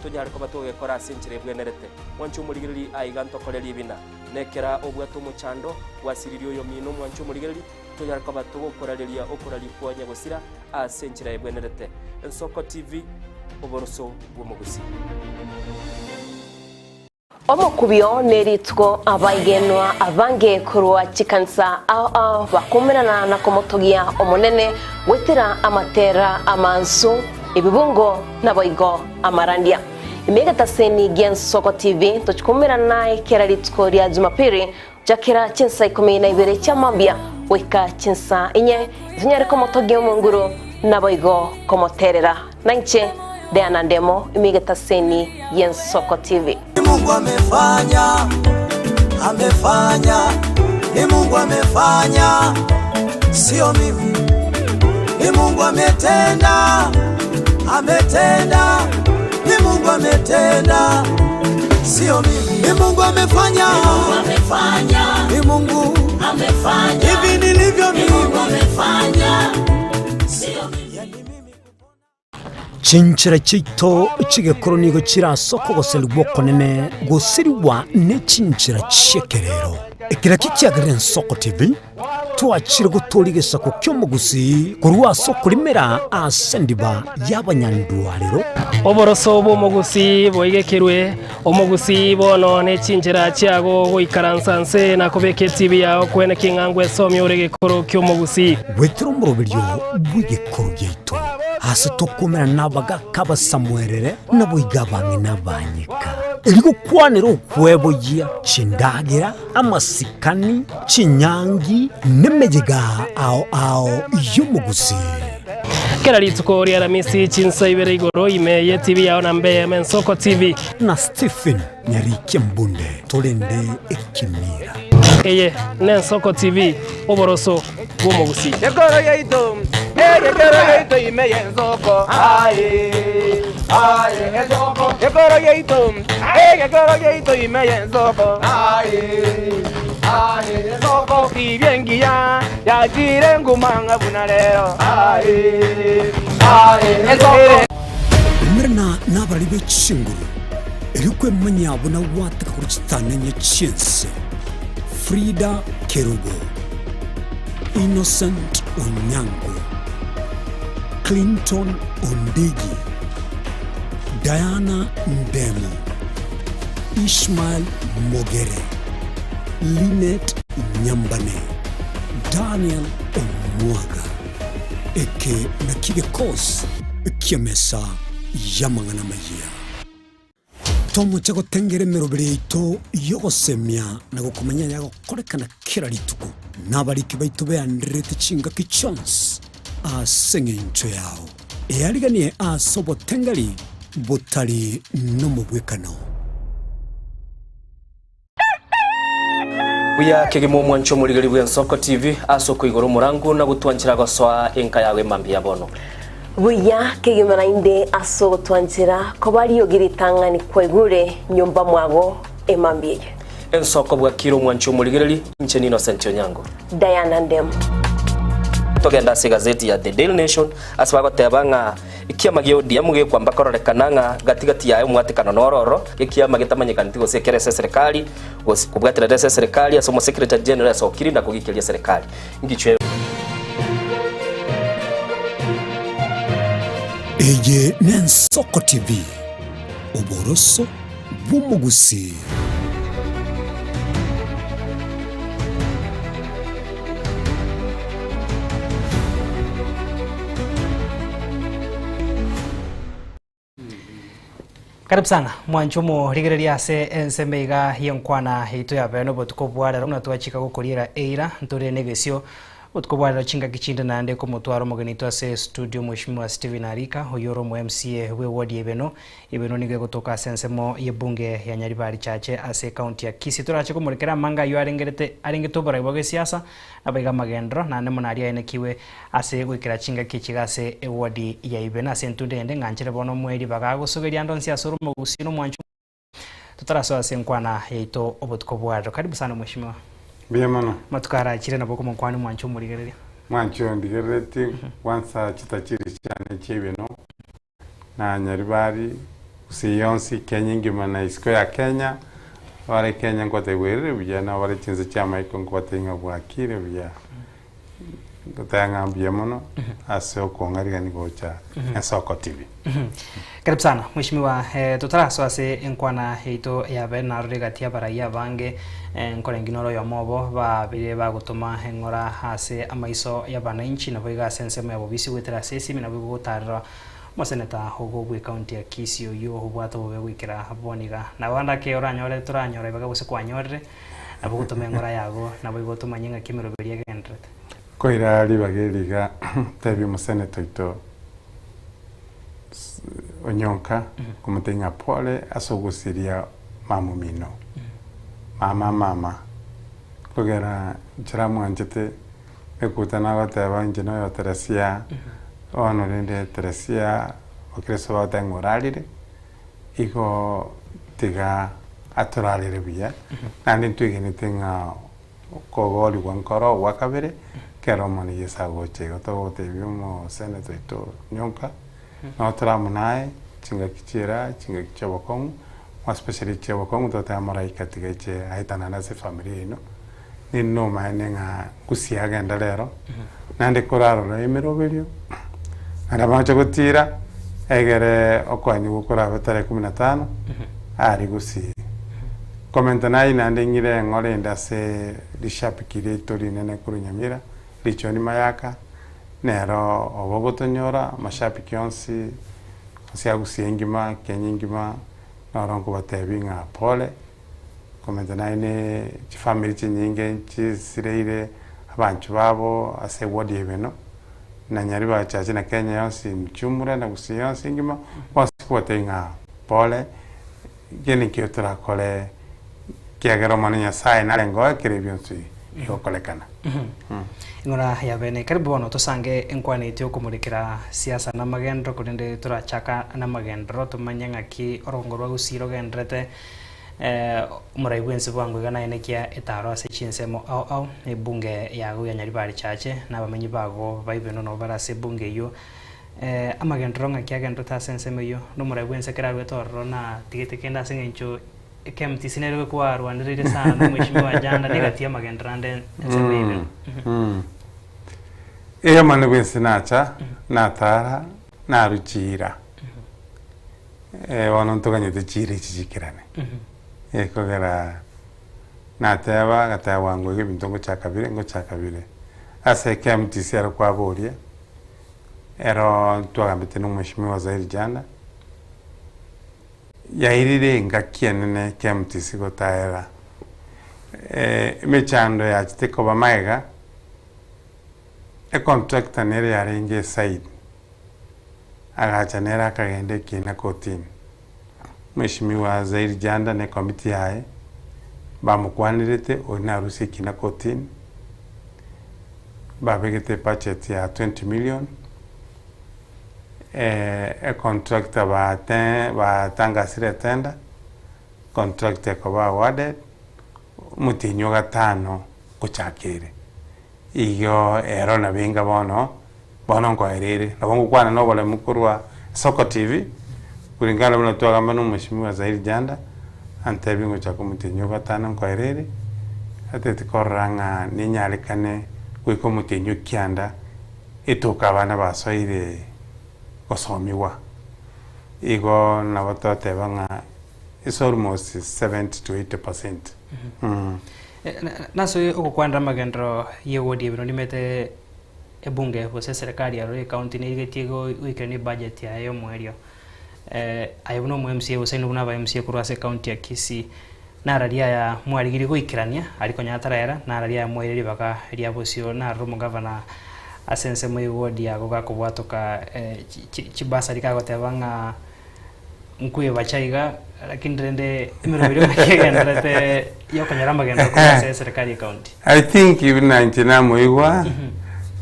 Tonyare koba togekora ase enchera ebwenerete. Mwanche omorigereria aiga ntokore ribina. Nekera obwate omochando, gwasiririe oyomino mwanche omorigereria, tonyare koba togokorareria okoraria kwa nyagosira ase enchera ebwenerete. Ensoko TV, oboroso bw'omogusii. Omokubio nerituko abaigenwa abange korwa chikanisa ao ao bakoumerana na komotogia Omonene goetera amatera amansu, ebibungo, naboigo amarandia. Ime egetaseni gi'Ensoko TV tochi koumerana naye kera rituko ria Jumapili gochakera chinsa ikomi na ibere chia mambia goika chinsa inye, tonyare komotogia Omonguru naboigo komoterera. Nainche Diana Ndemo ime egetaseni gi'Ensoko TV. Ni Mungu amefanya, amefanya, ni Mungu amefanya, sio mimi. Ni Mungu ametenda, ametenda, ni Mungu ametenda, sio mimi. Ni Mungu amefanya, ni Mungu amefanya, hivi nilivyo ni Mungu mimi, amefanya, sio mimi. yani mimi Chinchera chiaito chi'egekoro nigo chire ase okogoserigwa okonene gosirigwa ne chinchera chi'ekerero. Ekero ekio kiagerire Ensoko TV, twachire gotooria egesaku ki'omogusii korwa ase okorimera ase endiba y'abanyandwarero. Oboroso bw'omogusii boigekerwe, omogusii bono ne chinchera chiago goikaransa nse na kobeka etibi yao kwene king'a ngwesomia ore egekoro ki'omogusii. Goetera omoroberio bw'egekoro giaito, aase tokomerana nabagaaka abasamuerere, naboigo abang'ina abanyeka, erio gokwanera okweboyia chindagera, amasikani, chinyangi, nemeyega ao ao y'omogusii. Kera rituko ria Aramisi chinsa ibere igoro ime ye TV yao na mbe eyemo Ensoko TV. Na Stephen Nyarikia Mbunde torende ekemira. Eye n'Ensoko TV, oboroso bw'omogusii. Gekoro yaito, eh, gekoro yaito ime y'ensoko. Aye, aye, ensoko. Gekoro yaito, eh, gekoro yaito ime y'ensoko. Aye, aye, ensoko. Tibia engiya yachire nguma ng'a buna rero. Aye, aye, ensoko. Umerana nabarari be chinguru, erio kwemanyia buna gwateka korwa chitanenye chi'ense. Frida Kerubo, Innocent Onyango, Clinton Ondigi, Diana Ndemo, Ishmael Mogere, Linet Nyambane, Daniel Omwaga. Eke nakio gekosi ki'emesa y'amang'ana amayia. Tomoche gotengera emeroberi yaito y'ogosemia na gokomanya ayagokorekana kera rituko, na abariki baito beandererete chingaki chionsi ase engencho yao. Eariganie ase obotengeri botari nomobwekano. Buya kegima omwancho omorigeri bw'Ensoko TV ase okoigora omorango na gotwanchera gosoa enka yago emambia ya bono. Buya kegima naende ase ogotwanchera koba riogi ritang'ani kwaigure nyomba mwago emambia eye. Ensoko bwakire omwancho omorigereri, inche n'Innocent Onyango. Diana Ndemo. Togende ase egazeti ya The Daily Nation ase bagoteba ng'a Ekiama gia ODM gekwamba kororekana ng'a gati gati yaye omwatekano noro oro, ekiama getamanyekaneti gose ekere ase eserekari, gose kobwaterera ase eserekari ase omosecretary general asokire na kogikeria eserekari. Ngichwe. Eye n'Ensoko TV, oboroso bw'omogusii. Karibu sana mwancho omorigereria ase ensemo iga y'enkwana yaito ya bene obotuko bwa rero buna twachika gokoriera eira ntore negesio Botuko bwa rero chingaki chinde naende komotwara omogeni oito ase estudio Mheshimiwa Stephen Arika oyio ore omo MCA bwe ward ya Ibeno. Ibeno nigo egotoka ase ensemo y'ebunge ya Nyaribari Chache ase ecounty ya Kisii. Torache komorekera amanga ayio arengerete arengete oborai bwa gesiasa nabaiga amagenderero naende mono aria aenekiwe ase goikera chingaki echi iga ase eward ya Ibeno. Ase entundo eyende ng'anchere bono omoe ribaga agosogeria ande onsi ase ore omogusii na omwancho Totarasoa ase enkwana yaito obotuko bwa rero. Karibu sana mheshimiwa. Mbuya mono. Amatuko arachire nabo okomokwania omwancho omorigereria. Mwancho oyo ndigerereti gwansa chitachiri chiane chi'ebino, na Nyaribari. Gusii yonsi, Kenya engima na isiko ya Kenya, abare Kenya nkobatebia bwerire buya, na abare chinse chia amaiko nkobatebia ng'a bwakire buya. Ngoteba ng'a mbuya mono ase okong'arigania gocha Ensoko TV. Karibu sana mweshimiwa eh, totarasoa ase enkwana yaito yabe narore egati y'abarai abange eh, nkorengi noro oyomo obo babire bagotoma eng'ora ase amaiso y'abanainchi nabo iga ase ensemo ya bobisi goetera ase esimi nabo igo gotarera omoseneta ogo bw'ekaunti ya Kisii oyio obwate obobe goikera bono iga. Nabo ande ake oranyore toranyora ibaga gose kwanyorire nabo ogotoma eng'ora yago nabo igo tomanye ng'aki emeroberi egendererete. Koira ribaga eri iga, tebia omoseneta oito Onyonka komotebia ng'a pole ase ogosiria mama omino, mama mama, kogera nchera mwanchete ekuta nagoteba inche noyo Teresia, bono rende Teresia abakristo bagoteba ng'a orarire, igo tiga atorarere buya, naende ntwegenete ng'a Okoboorigwa nkoro ogwa kabere, ekero Omonene Yeso agocha igo togotebia omoseneta oito nyonka, nabo tore amo naye chingaki chi'era, chingaki chi'obokong'u, more especially chi'obokong'u togoteba moraika tiga aiche aetanane ase efamiri yaino, ninde nomaene ng'a gusii agende rero, naende korarora emeroberio, naende bache gotira, egere okoenigwa korabe tarehe kumi na tano, aria gusii. Komenta naye naende ng'ire eng'ora ende ase rishabiki riaito rinene korwa Nyamira, Richoni Mayaka, nero obo ogotonyora amashabiki onsi ase Gusii engima, Kenya engima, noro nkobatebia ng'a pole, komenta naye ne chifamiri chinyinge nchisireire abanchwa babo ase eward ya Ibeno, na Nyaribari Church na Kenya yonsi Mchumura na Gusii yonsi engima, bonsi nkobatebia ng'a pole. Eke nikio torakore, ekiagera Omonene Nyasae narenge oo ekero ebionsi bigokorekana. Ing'ora ya bene, karibu bono tosange enkwana yaito yokomorekera siasa na amagenderero korende torachaka na amagenderero tomanye ng'aki orogongo rwa Gusii rogendererete omorai bwensi bwango iga naye nekia etaro ase chinsemo ao ao ebunge yago ya Nyaribari Chache na abamenyi bago baibeno nabo bare ase ebunge eyio Amagenderero ng'aki agenderete ase ensemo eyio, na omorai bw'ense ekero aruete ororo natigete kende ase eng'encho KMTC nere kwarwanereire sana na omweshimiwa Janda na egati y'amagenderero ande ensemo ya ibere. Ee Omonene bw'ense nacha, natara, narue chiira. Bono ntoganyete chiira echi chikerane. Ekogera nateba, agateba bwango iga ebinto ngochaka bire, ngochaka bire. Ase KMTC ero kwaboria. Ero twagambete na omweshimiwa Zairi Janda, yairire engaki enene KMTC gotaera emechando yachete koba magega, econtractor nere yarenge eside, agacha nere akagenda ekina kotini. Mweshimiwa Zairi Janda na ekomiti yaye bamokwanerete oria narusie ekina kotini, babegete ebudget ya 20 million, econtractor bate batangasire etender, contractor ekoba awarded, omotienyi o gatano ngochaka ere. Igo ero nabo enga bono, bono nkoera ere. Nabo ngokwana na oboremu korwa Soko TV, kulingana buna twagamba na omweshimiwa Zairi Janda, antebie ngochaka omotienyi o gatano nkoera ere, atete korora ng'a ninyarekane goika omotienyi o kianda, etoke abana basoire gosomiwa. Igo nabo toteba ng'a it's almost 70 to 80 percent. Nase ogokwanera amagenderero y'ewodi ebiro nimete ebunge gose eserekari aro y'ecounty nerigetie goikerania ebudget yaye y'omoerio. Aye buna omo MCA gose inwe buna aba MCA korwa ase ecounty ya Kisii, nararia aya mwarigirie goikerania aria konya ataraera, nararia aya mwaire ribaga ria bosio, naroro omogavana ase ensemo y'ewodi yago gakobwatoka chibasari kagoteba ng'a Nkwebacha iga, lakini rende emeremo eria ng'aki egendererete yokonyora amagenderero korwa ase eserekari ye county. I think buna inche namoigwa,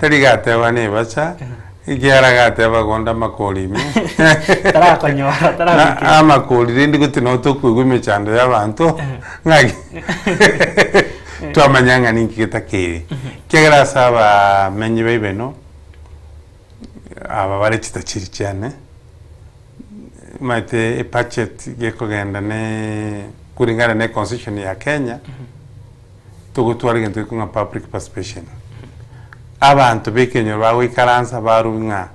tari gateba nebacha, ekiagera gateba gonda amakori ime. Tarakonyora, taragoikera. Amakori rende gose nabo tokoigwa emechando ya abanto, ng'aki twamanya ng'a ninki getakeire. Ekiagera ase abamenyi ba Ibeno, aba bare chitachiri chiane. Omanyete ebudget gekogenda ne kulingana ne constitution ya Kenya, togotwara egento gekong'a ng'a public participation. Abanto ba ekenyoro bagoikaransa barue ng'a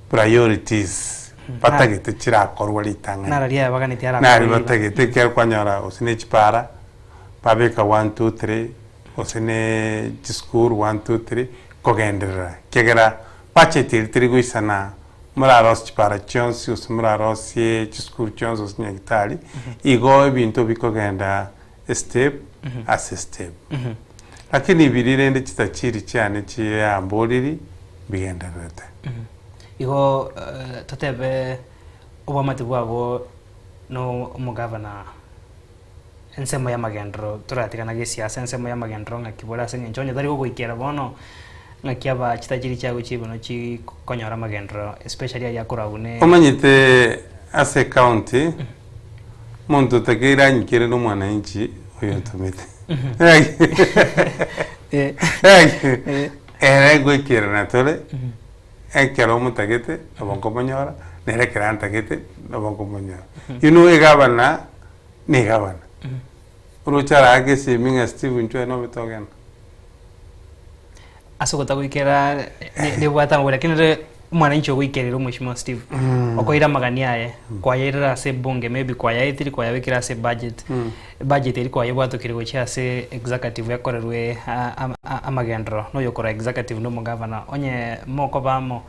priorities batagete chirakorwa ritang'ani. Nararia abaganeti Nari arakorwe iga. batagete ekiagera kwanyora gose ne chipara, babeka one two three, gose ne chisukuru one two three, kogenderera. Ekiagera budget eria teri goisana morarosie chipara chionsi gose morarosie chisukuru chionsi gose chinyagitari, igo ebinto bikogenda estep ase estep. Lakini biria rende chitachiri chiane chiamboriri mbigendererete. Igo totebe obwamate bwago na omogavana ensemo y'amagenderero toratigana gesiasa ensemo y'amagenderero ng'aki bore ase eng'encho onye tari gogoikera bono ng'aki aba chitachiri chiago chi'ebono chikonyora amagenderero especially aria akoragwa ne. Omanyete ase ecounty omonto otakeire anyikere na omwananchi oyo otomete. Ere goikerana tore ekero omotagete nabo nkomonyora nere ekero antagete nabo nkomonyora. You know egavana na egavana. Oroche arake esimi ng'a Steve inchuo aye nobete ogenda. Ase ogotagoikera nebwate amagoro lakini ere omwananchi ogoikerera omweshimiwa Steve okoira amagani aye kwayairera ase ebunge maybe kwayaetire kwayabekire ase ebudget ebudget eria kwayebwatokire gochia ase executive ekorerwe amagenderero na oyokora executive na omogavana onye mokoba amo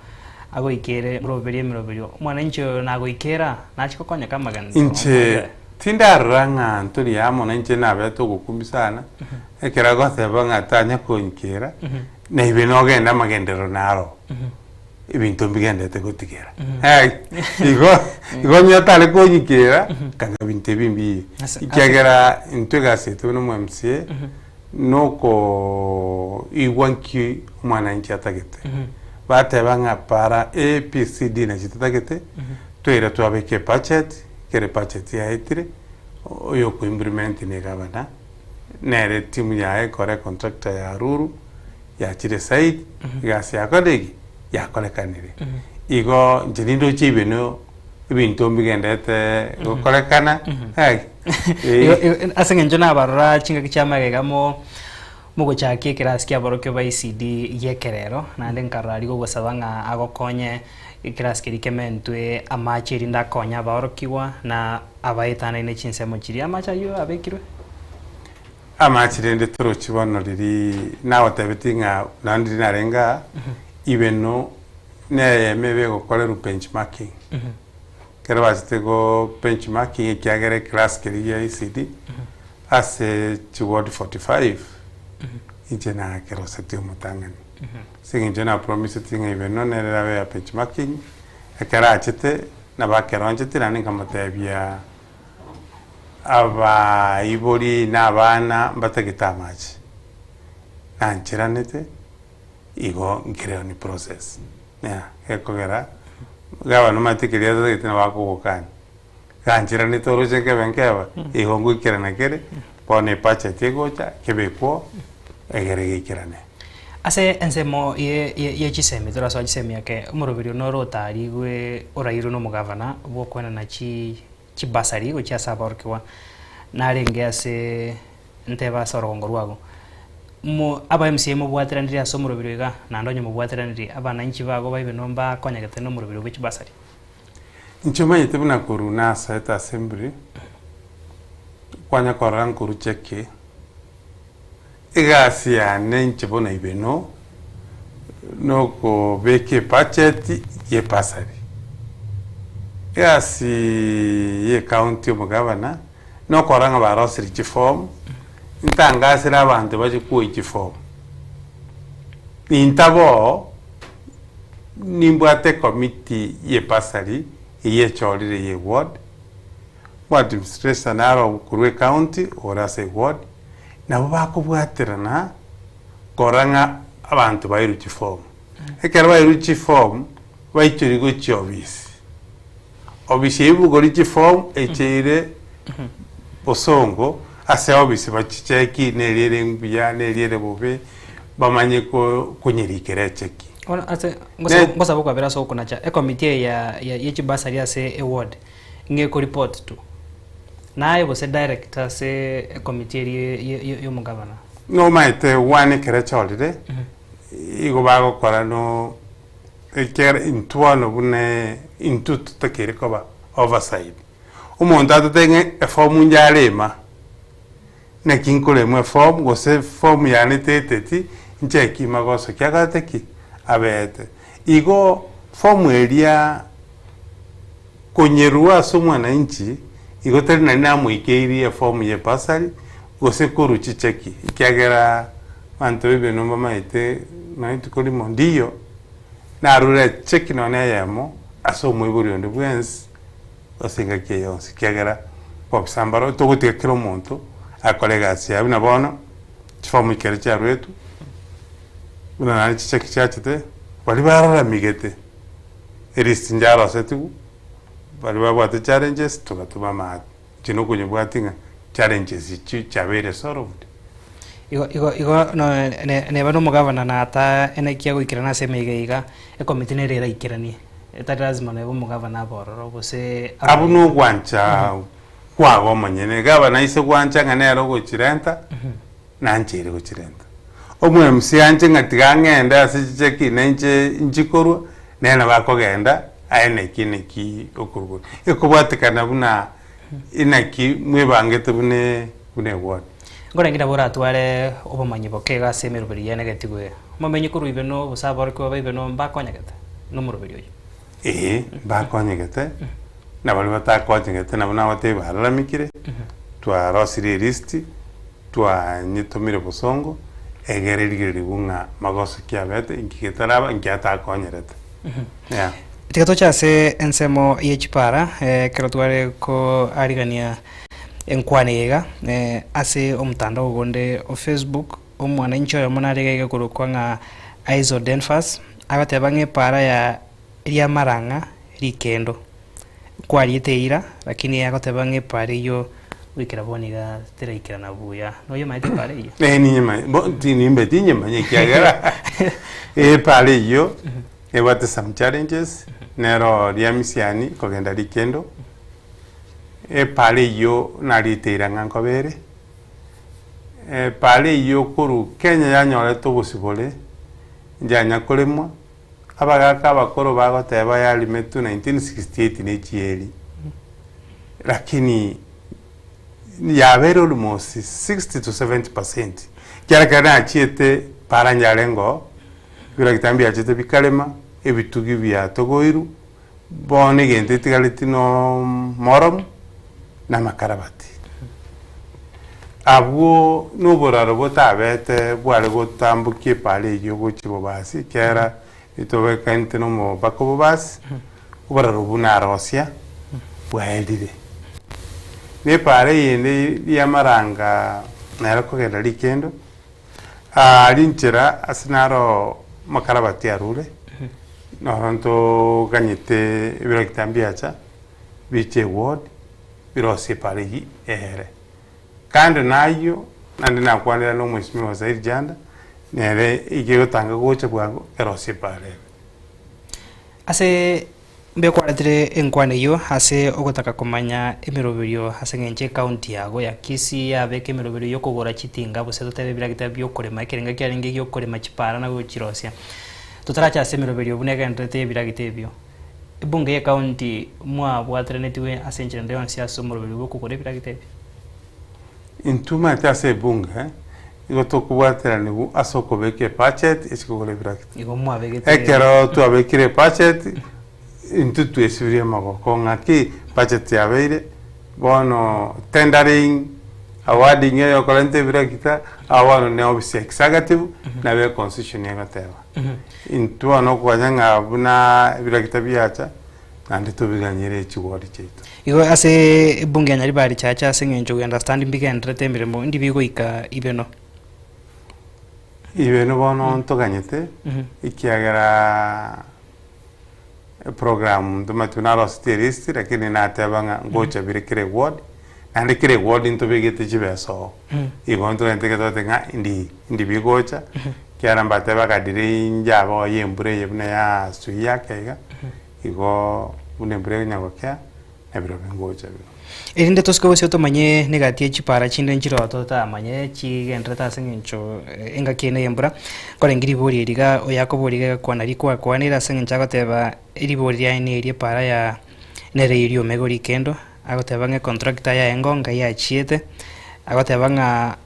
agoikere moroberio emeroberio omwananchi oyo nagoikera nachie gokonyeka amagenderero Inche tindarora ng'a ntori amo na inche nabete ogokumia sana, ekero agoteba ng'a tanya konkera, na ibe nogende amagenderero naro, ebinto mbigenderete gotigera. Igo igo onye otare konyikera, kanga ebinto ebi mbiiyo. Ekiagera intwe egasi yaito buna omo MCA, nokoigwa nki omwananchi atagete. Bateba ng'a para A, B, C, D nachi totagete, twaira twabeka ebudget, ekero ebudget yaetire, oyoko implement na egavana, nere etimu yaye ekore econtractor ya Aruru, yachire site, egasi yakorire ki? Yakorekanire. Igo inche nindoche ibeno ebinto mbigenderete gokorekana, gaki Igo ase eng'encho nabarora chingaki chia magega mo mogochakia ekerasi kiaborokio ba ECD gi'ekerero, naende nkarora aria gogosaba ng'a agokonye ekerasi keria kementwe amache erinde akonye abaorokigwa na abaetanaine chinsemo chiria. Amache ayio abekirwe? Amache rende torochi bono riria nagotebetie ng'a naende riria narenge aa, ibeno neyemo ebe egokorerwa benchmarking. Ekero bachete go benchmarking ekiagera eclass keria gia ECD ase chiward 45 inche nakerosetie omotang'ani. Ase eng'encho napromisetie ng'a ibeno nere erabe ya benchmarking, ekero achete nabo akeronchetie naende nkamotebia abaibori na abana mbatagete amache, nancheranete igo nkere on process yeah gekogera gavana omanyete keria atagete nabo akogokania, gancheranete oroche nkebe nkeba igo ngoikerana kere bono ebudget egocha kebekwo egere geikerane. Ase ensemo ye ye ye chisemi torasoa chisemi ake, omoroberio noro otarigwe orairwe na omogavana bw'okoenana chi chibasari gochia ase aborokigwa, narenge ase ntebe ase orogongo rwago. Mo aba MCA mobwateranire ase omoroberio iga, naende onye mobwateraniri abananchi bago baibe no mbakonyegete na omoroberio bwe chibasari. Inche omanyete buna korwa nasoete assembly, kwanya korora nkorwa cheki, egasi yane inche bono ibeno, nokobeka ebudget ye bursary. Egasi ye ecounty omogavana, nokorora ng'a barosirie chiform, ntangasere abanto bache kwoyia chiform. Nintaba oo, nimbwate ecommittee ye bursary eywo echorire ye eward, omoadministrator naro korwa ecounty ore ase eward, nabo bakobwaterana korora ng'a abanto bairwe chiform. Ekero bairwe chiform, baichorigwe gochia ofisi. Ofisi eywo bogori chiform echeire bosongo ase ofisi bachicheki neri ere mbuya neri ere bobe bamanye ko konyerikera echeki. Bono ase Ne ngosaba okwabera ase okonacha ecommittee eye ya ya ye chibasari ase eward. Ng'a ekoreport to. Naye gose direct ase ecommittee eria ye- ye- yomogavana. Nomaete one ekero echorire, igo bagokora no ekiagera intwe bono buna intwe totakeire koba oversight. Omonto atotebie ng'a efomu njarema, naki nkoremwa efomu gose efomu yane teteti, ncheki magoso ki akorete ki? Abete. Igo fomu eria konyerua ase omwananchi, igo tari nari namoikeirie efomu ye bursary gose korwa chicheki, ekiagera abanto b'ebieno mbamaete nonya rituko rimo ndiyo, narure echeki nonya eyemo ase omoibori onde bwensi ase engaki eye yonsi, ekiagera obisa mbaro togotiga kera omonto akore egasi yaye buna bono, chifomu ekero chiaruetwe, buna naende chicheki chiachete, baria bararamigete. Erisiti njarosetigwe, baria babwate challenges togatoma amaate. Inche nokonyebwatia ng'a challenges echio chiabeire solved. Igo igo igo no ne neba na omogavana nata enekia goikerana ase emeiga iga, ekomiti nere eraikeranie, etari lazima neba omogavana abe ororo gose Abwo nogwancha kwago omonyene, gavana aise gwancha ng'a nere ogochirenta, nancheire gochirenta. Omo-MC anche ng'a tiga ng'ende ase chicheki na inche nchikorwa, nere nabo akogenda aye naki naki okorwa. Ekobwatekana buna inaki mwebangete buna buna eward. Nkorenge nabo oratware obomanyi boke iga ase emeroberi yane egetigwe. Omomenyi korwa Ibeno gose aborokigwa ba Ibeno mbakonyegete nomoroberi oyio? Ee, mbakonyegete, na baria batakonyegete nabo nabatebie bararamikire, twarosirie elisiti, Twanyetomire bosongo, egere rigererigwe ng'a magoso ki abete, inki getaraba, inki atakonyerete. Yeah. Tiga toche ase ensemo ye chipara, ekero tware koarigania enkwana eye iga, ase omotandao ogonde o Facebook, omwananchi oyomo nare iga iga okorokwa ng'a Aizo Denfas, agoteba ng'a epara ya riamarang'a rikendo. Kwariete eira, lakini agoteba ng'a epara eyio goikera bono iga teraikerana buya. Noyomanyete epara eyio? Eh, ninyemanye, bo tinimbe tinyemanye ekiagera epara eyio ebwate some challenges, nero riamisiani kogenda rikendo, epara eyio nariete eira ng'a nkoba ere, epara eyio korwa Kenya yanyorete obosibore, njanya koremwa. Abagaaka abakoro bagoteba yarimetwe 1968 ne chieri, lakini yabeire almost 60 to 70 percent. Ekiagera ekero nachiete para nyarengo, ebirakita mbiachete bikarema, ebitugi biatogoirwe, bono egento etigareti no moromu na amakarabati. Abwo noboraro botabete bware gotambokia epaara eyio gochia bobasi, ekiagera etobekanete nomobaka o bobasi, oboraro obwo narosia bwaerire. Na epaara eyende y'amaranga nere kogenda rikendo, aria nchera ase naro amakarabati arure, noro ntoganyete ebiragita mbiacha, biche eward, birosie epaara eyio eere. Kando nayio, naende nakwanera na omwesimigwa Said Janda, nere iga egotanga gocha bwango erosie epaara ere. Ase mbuya kwaretire enkwana eyio ase ogotaka komanya emeroberio ase eng'encho ecounty yago ya Kisii yabeka emeroberio yokogora chitinga gose totebe ebiragita biokorema ekerenga kiarenge giokorema chipara na gochirosia. Totaracha ase emeroberio buna egendererete ebiragita ebio. Ebunge ye county mwabwateranetigwe ase enchera ende yonsi ase omoroberi bw'okogora ebiragita ebi? Intwe omanyete ase ebunge igo tokobwateranigwa ase okobeka ebudget ase kogora ebiragita. Igo mwabegete. Ekero twabekire ebudget, intwe twesibirie amagoko ng'aki budget yabeire, bono tendering, awarding eyokorenta ebiragita, abo bono ne office ya executive, nabo econstitution egoteba. Intwe bono okoganya ng'a buna ebiragita biacha, naende tobiganyere chiward chiaito. Igo ase ebunge ya Nyaribari Chache ase eng'encho we understand mbigendererete emeremo ndi bigoika ibeno. Ibeno bono ntoganyete, ekiagera eprogram ntomanyete buna narosetie elist lakini nateba ng'a ngocha bire kera eward, naende kera eward ntobegete chibesa oo. Igo ntoganyete getote ng'a ndi ndi bigocha, ekiagera mbateba kadiri injaba oye embura eye buna yasuia ake iga, igo buna embura ekonya gokea. Na birobio ngocha bire. Erinde tosike bosio tomanye negati ye chipara chinde nchiroo totamanye chigenderete ase eng'encho engaki eye neye embura. Nkorenge ribori eri iga oyo akobori iga egakwana rikwakwanire ase eng'encho agoteba eribori riaye neri epara ya nere eria omega oria kendo, agoteba ng'a econtractor yaye ngonga yachiete, agoteba ng'a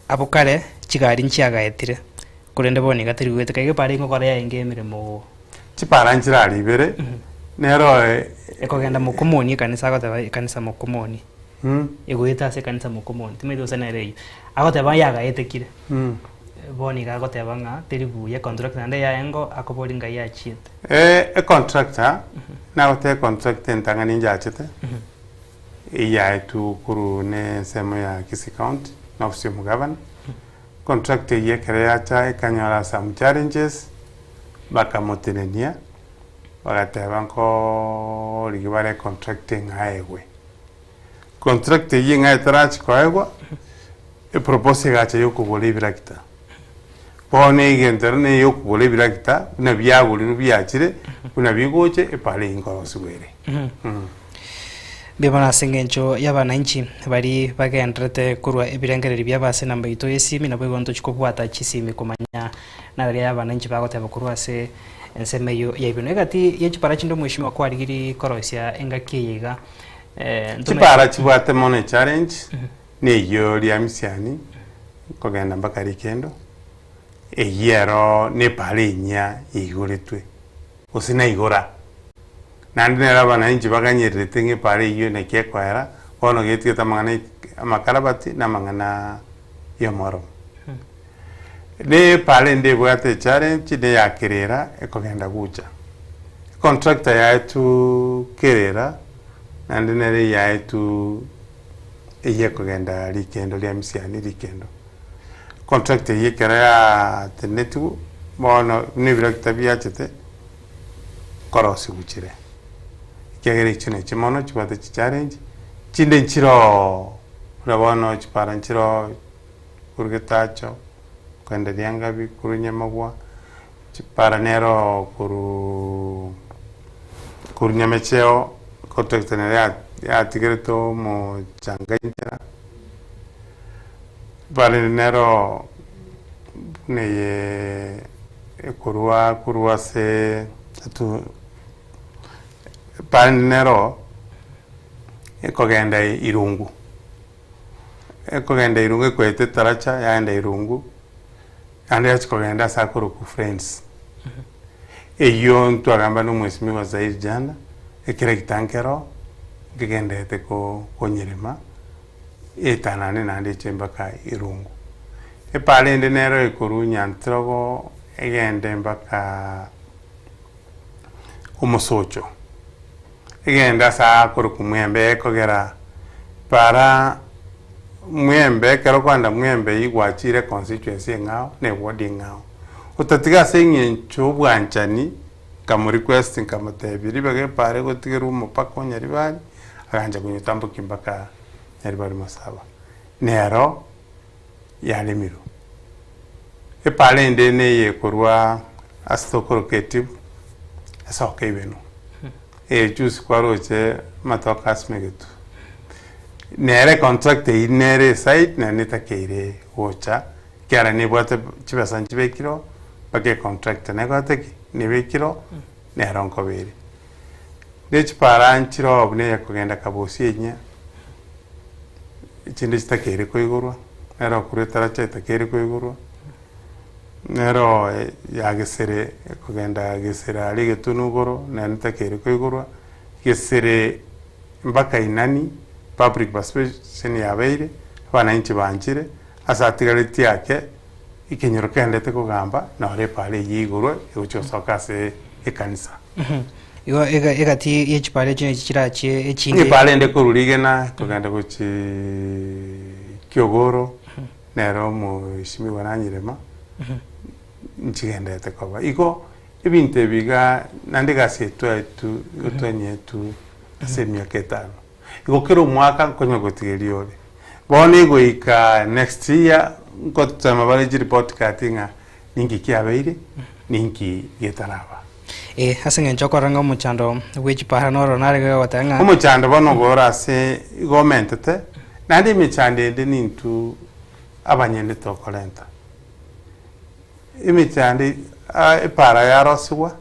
abwo kare chigari nchiagaetire, korende bono iga teri goeteka iga epara ingokora yarenge emeremo. Chipara nchirari ibere, nero Ekogenda mokomoni ekanisa agoteba ekanisa mokomoni, egoeta ase ekanisa mokomoni, timanyeti gose nere eywo. Agoteba yagaetekire, bono iga agoteba ng'a teri buya econtractor naende yaye ngo akoboria ngai achiete. Econtractor, nagoteba econtractor entang'ani inchachete, eyaetwe korwa ne ensemo ya Kisii County, na ofisi ya omogavana. Contractor eyio ekero yacha ekanyora some challenges, bakamotenenia, bagateba nkoorigia bare econtract ng'a aegwe. Contract eyio ng'a etarachi koegwa, eproposal egacha ya okogora ebirakita. Bono egento ero neye okogora ebirakita, buna biagorirwe biachire, buna bigocha epara eyio nkorosigwa ere. Mbuya mono ase engencho y'abananchi baria bagendererete korwa ebirengererio biabo ase enamba yaito y'esimi, naboigo ntochie kobwata chisimi komanya nararia y'abananchi bagoteba korwa ase ensemo eyio ya Ibeno. Egati ye chipara chinde omweshimiwa kwarigirie koroisia engaki eye iga eh, ntomanye- Chipara chibwate mono echallenge, neyio ria misiani, kogenda mpaka rikendo, eyio ero na epara enyia yaigoretwe. gose naigora. Naende nere abananchi baganyererete ng'a epaara eyio naki ekoera, bono getigete amang'ana amakarabati na amang'ana y'omoromo. Na epaara ende ebwate echallenge na eya kerera ekogenda gocha. Econtractor yaetwe kerera naende nere eyaetwe eyio ekogenda rikendo ria misiani rikendo. Contract eyio ekero yatenetigwe, bono buna ebirakita biachete, nkorosigwa chire, ekiagera echio nachio mono chibwate chichallenge, chinde nchiroo buna bono chipara nchiroo korwa getacho, kogenda riangabi, korwa nyamagwa, chipara neroo korwaa korwa nyamecheo, contract nere ya yatigerete omochanga inchera. Bare nero buna eye ekorwa korwa ase etu bare nero ekogenda irungu, ekogenda irungu ekoeta etaracha yaenda irungu, naende yachia kogenda ase akorokwa Friends. Eyio ntwagamba na omwesimigwa Zair Jana, ekeregita nkero nkegenderete ko konyerema. etanane naende eche mpaka irungu. Epaara ende nero ekorwa Nyantirogo egende mpaka omosocho, egende ase akorokwa Mwembe ekogera paara Mwembe ekero okogenda Mwembe eywo gwachire econstituency eng'ao na eward eng'ao. Otatiga ase eng'encho obwanchani, nkamorequest nkamotebia ribaga epaara egotigerwa omopaka o Nyaribari, agancha konyetambokia mpaka Nyaribari Masaba, nero yaremirwe. Epaara ende neye ekorwa ase tokoroka etibu, esoke ibenwa. Eye juzi kwaroche amatoke asimegetwe. Nere econtract eywo nere eside naende netakeire gocha, ekiagera nebwate chibesa nchibekire oo, mpaka econtractor nekorete ki? Nebekire oo, nero nkoba ere. Ne chipara nchire oo buna eyekogenda kabosi enyia, echinde chitakeire koigorwa, nero okorwa etaracha etakeire koigorwa, nero ya gesere ekogenda gesere aria egetunu igoro nero etakeire koigorwa, gesere mpaka inani public participation yabeire, abananchi banchire, ase atigaretie ake, ekenyoro kegenderete kogamba, noro epara eyio igorwe egochia gosoka ase ekanisa. Igo ega- egati ye chipara echio nachi chirachie echinde. Epara ende korwa rigena kogenda gochia kiogoro, nero omoeshimiwa nanyirema, nchigenderete koba. Igo ebinto ebi iga naende egasi eye twaetwe igo twanyetwe ase emiaka etano. Igo kera omwaka nkonya gotigeria ore. Bono egoika next year nkotema bare chireport card ng'a ninki kiabeire, ninki getaraba. Ee, ase eng'encho okorora ng'a omochando bwe chipara noro nare goteba ng'a. Omochando bono igo ore ase igo omentete, naende emechando ende nintwe abanyene tokorenta. Emechando epara yarosigwa,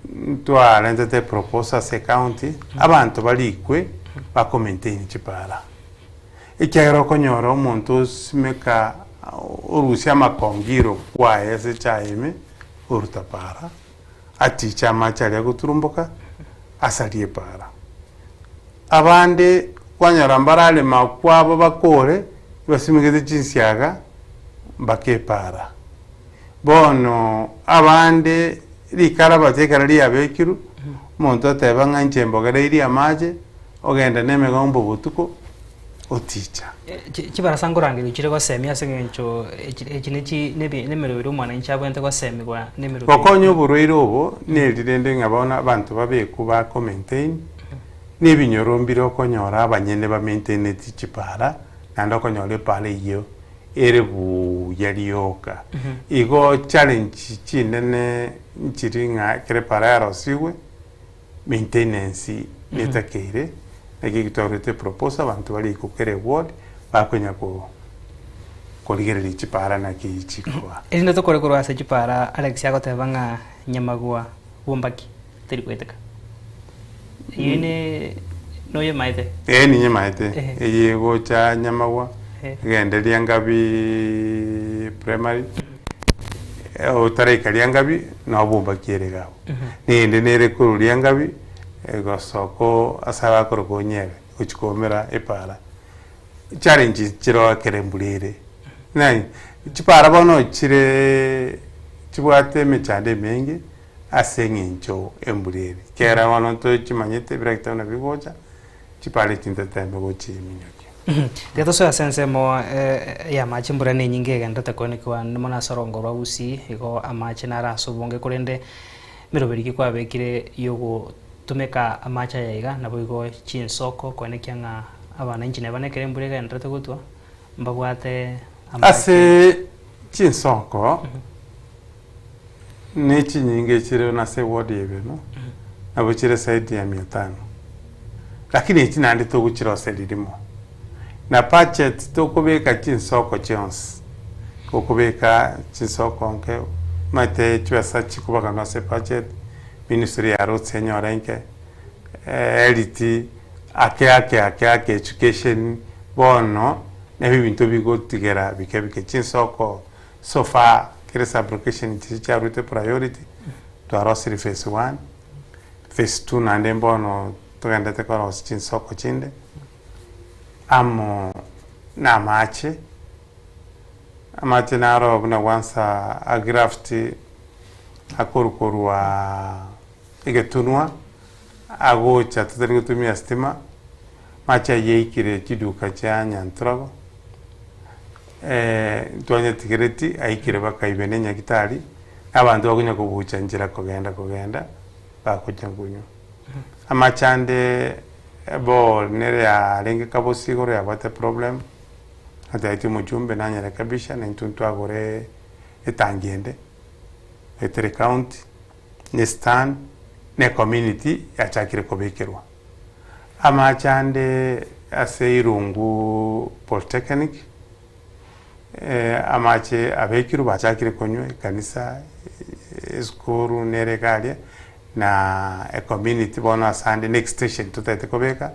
ntwarentete eproposal ase ecounty, abanto barikwe bako maintain chipara. Ekiagera okonyora omonto osimeka orusia amakongiro kwaye ase echae ime, oruta para, atiche amache aria agoturumboka, asarie epara. Abande kwanyora mbararema kwabo bakore, basimegete chinsiaga mpaka epara. Bono abande rikarabati ekero riabekirwe, omonto oteba ng'a inche mbogereirie amache, ogende na emegombo botuko, oticha. Chibarasa nkorangerigwa chire gosemia ase eng'encho echi nechi nemeroberi omwananchi abwenerete gosemigwa nemeroberi. Gokonya oborwaire obo neri rende ng'a bono abanto babekwe ba ko maintain, na ebinyoro mbire okonyora abanyene ba maintaineti chipara, naende okonyora epara eyio ere buya rioka. Igo challenge chinene nchiri ng'a ekero epara yarosigwe, maintenance netakeire, naki ekio twarwete proposal abanto bare iko kera eward bakonya ko korigereria chipara naki chikoba. Erinde tokore korwa ase chipara Alex agoteba ng'a nyamagwa bombaki teri goeteka. Eyio ne noyemaete? Ee ninyemaete, Ehe. eye egocha nyamagwa, Ehe. egende Riangabi primary, otaraika Riangabi nabo bombaki ere iga abwo. Neyende nere korwa Riangabi egosoka oo ase abakoroka Onyebe gochia koumera epara. Challenge chiroo ekero embura ere, nai chipara bono chireee chibwate emechando emenge ase eng'encho embura ere. Ekiagera bono ntochimanyete ebirecha buna bigocha, chipara echi ntotembe gochiminyokia. Tiga tosoe ase ensemo y'amache embura nenyinge egenderete koenekigwa naende mono ase orongo rwa Gusii, igo amache naro ase obonge korende emeroberi ki kwabekire yogotumeka amache aya iga naboigo chinsoko koenekia ng'a abananchi neba nekero embura egenderete gotwa mbabwate amache. Ase chinsoko ne chinyinge chire buna ase eward ya Ibeno, nabo chire zaidi ya mia tano. Lakini echi naende togochiroseria rimo. Na budget tokobeka chinsoko chionsi, gokobeka chinsoko nke, omanyete chibesa chikobaganwa ase budget, ministry ya roads enyore nke, health, ake ake ake ake education, bono nabio ebinto bigotigera bike bike chinsoko. So far kere sub-location chiria chiarwete priority, twarosirie phase one, phase two naende mbono togenderete korosia chinsoko chinde, amo na amache, amache naro buna gwansa agraft akorwa korwa egetunwa, agocha totari gotumia stima, amache ayio aikire chiduka chia Nyantrogo. Ntwanyetigereti aikire bakaibe ne nyagitari, na abanto bakonya kobucha nchera kogenda kogenda bakochia konywa. Amache ande ebohole nere yarenge kabosi igoro yabwate problem, natebetie omochumbe nanyerekebisha na intwe ntwagore etangi ende, etere county, ne stand, ne ecommunity yachakire kobekerwa. Amache ande ase Irungu Polytechnic, amache abekirwe bachakire konywa ekanisa, esukuru nere iga aria, na ecommunity bono ase ande next station totagete kobeka,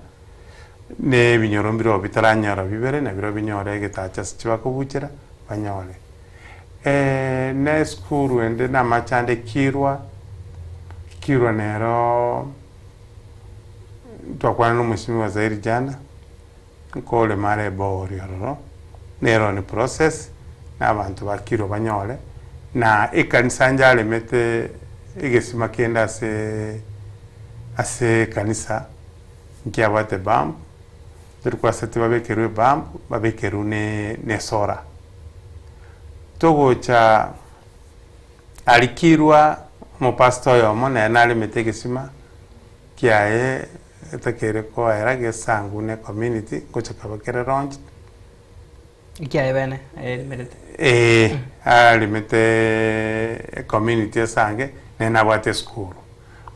na ebinyoro mbirobio bitaranyora bibere nabirobio binyore egetacha ase chibakobuchera banyore. Na esukuru ende na amache ande Kirwa, Kirwa nero. Twakwana na omweshimiwa Zairi jana, nkorema are ebohori ororo, nero ni process, na abanto bakirwe banyore, na ekanisa njaremete egesima kende ase ase ekanisa, nkiabwate bump, torikwaseti babekerwe ebump, babekerwe ne ne esolar. Togocha Arikirwa omopastor oyomo nere naremete egesima kiaye etakeire koera gesangu ne community ngocha kaba kere launched. Ekiaye bene ayeremerete. Ee, aremete ecommunity esange Nere nabwate esukuru.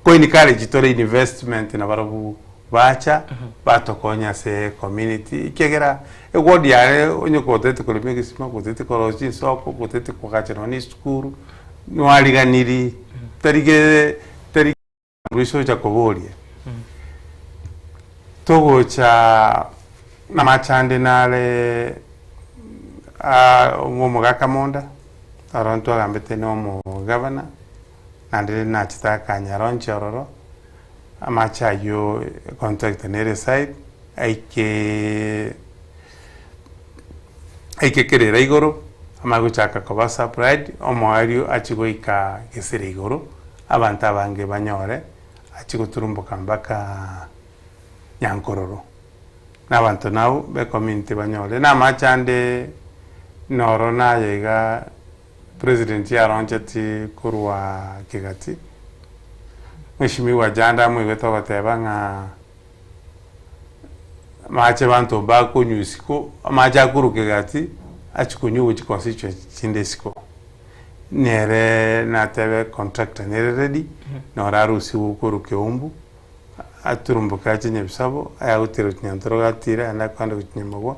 Ko encourage tore investment nabarobwo bacha batokonya ase ecommunity ekiagera eward yare onye gotete korema egesima, gotete korosia chinsoko, gotete koagacha nonya na esukuru, nwariganiri tari ge tari Rusia ocha koboria, Togocha namache ande nare omogaka monda, oro ntwagambete na omogavana, naende nachete akanyaronchia ororo, amache ayio econtractor nere side, aike aike kerera igoro, amanye gochaka koba supplied, omoerio achie goika gesere igoro, abanto abange banyore, achie goturumboka mpaka Nyankororo. Na abanto nabo be community banyore. Na amache ande noro naye iga president yaroncheti korwa Kegati, Mheshimiwa Janda amoigwete ogoteba ng'a amache abanto mbakonywa isiko, amache akorwa Kegati achia konywa gochia constituency chinde isiko. Nere natebe contractor nere ready, noro arusiwe korwa Keumbu, aturumboke ache Nyabisabo, ayagotira gochia Nyantorogo atire, aende akande gochia Nyamagwa,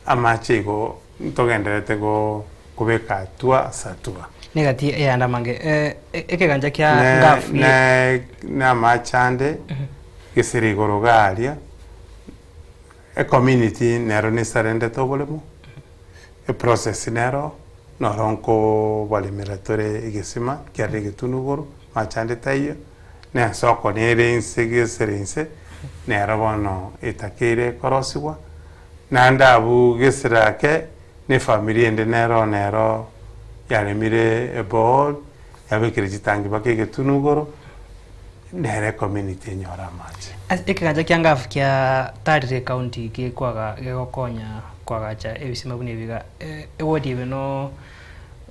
amache igo ntogendererete go kobeka hatua ase hatua. Negati eyande amange eh, ekegancha kia Ne ngaf ye ne na amache ande, gesere igoro iga aria, ecommunity nero nesarendete oboremo, eprocess nero, noro nkobaremera tore egesima kiarire egetunu igoro, amache ande taiyo, na ensoko nere inse gesere inse, nero bono etakeire korosiwa, naende abwo gesere ake, na efamiri ende nero nero yaremire eborehole, yabekire chitangi mpaka egetunu igoro, nere ecommunity enyore amache. Ase ekegancha kia ngafu kia tarire ecounty gekwaga gegokonya koagacha ebisima buna ebi iga, eward ebe no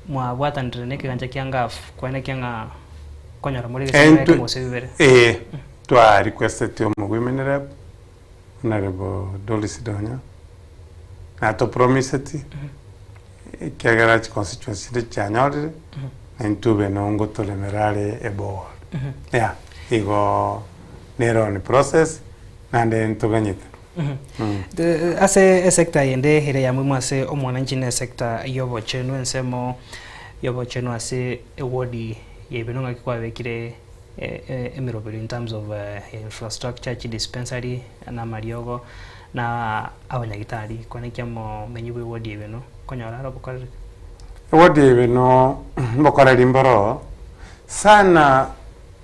mwabwatanire na ekegancha kia ngafu koenekia ng'a konyora more egesima Entwe ekemo gose bibere. ee twa requesteti omo women rep Honourable Doris Donya natopromiseti ekiagera chiconstituency chinde chianyorire na intwe obe nongotoremera are eborehole yeah igo nere on process naende ntoganyete. Ase esector yende ere ya muhimu ase omwananchi ne esector y'obochenu ensemo y'obochenu ase eward ya Ibeno ng'aki kwabekire emeroberi in terms of infrastructure, chidispensary na amariogo na abanyagitari kwane ki omomenyi bwa eward ya Ibeno konyora are obokoreri? Eward ya Ibeno obokoreri mboro sana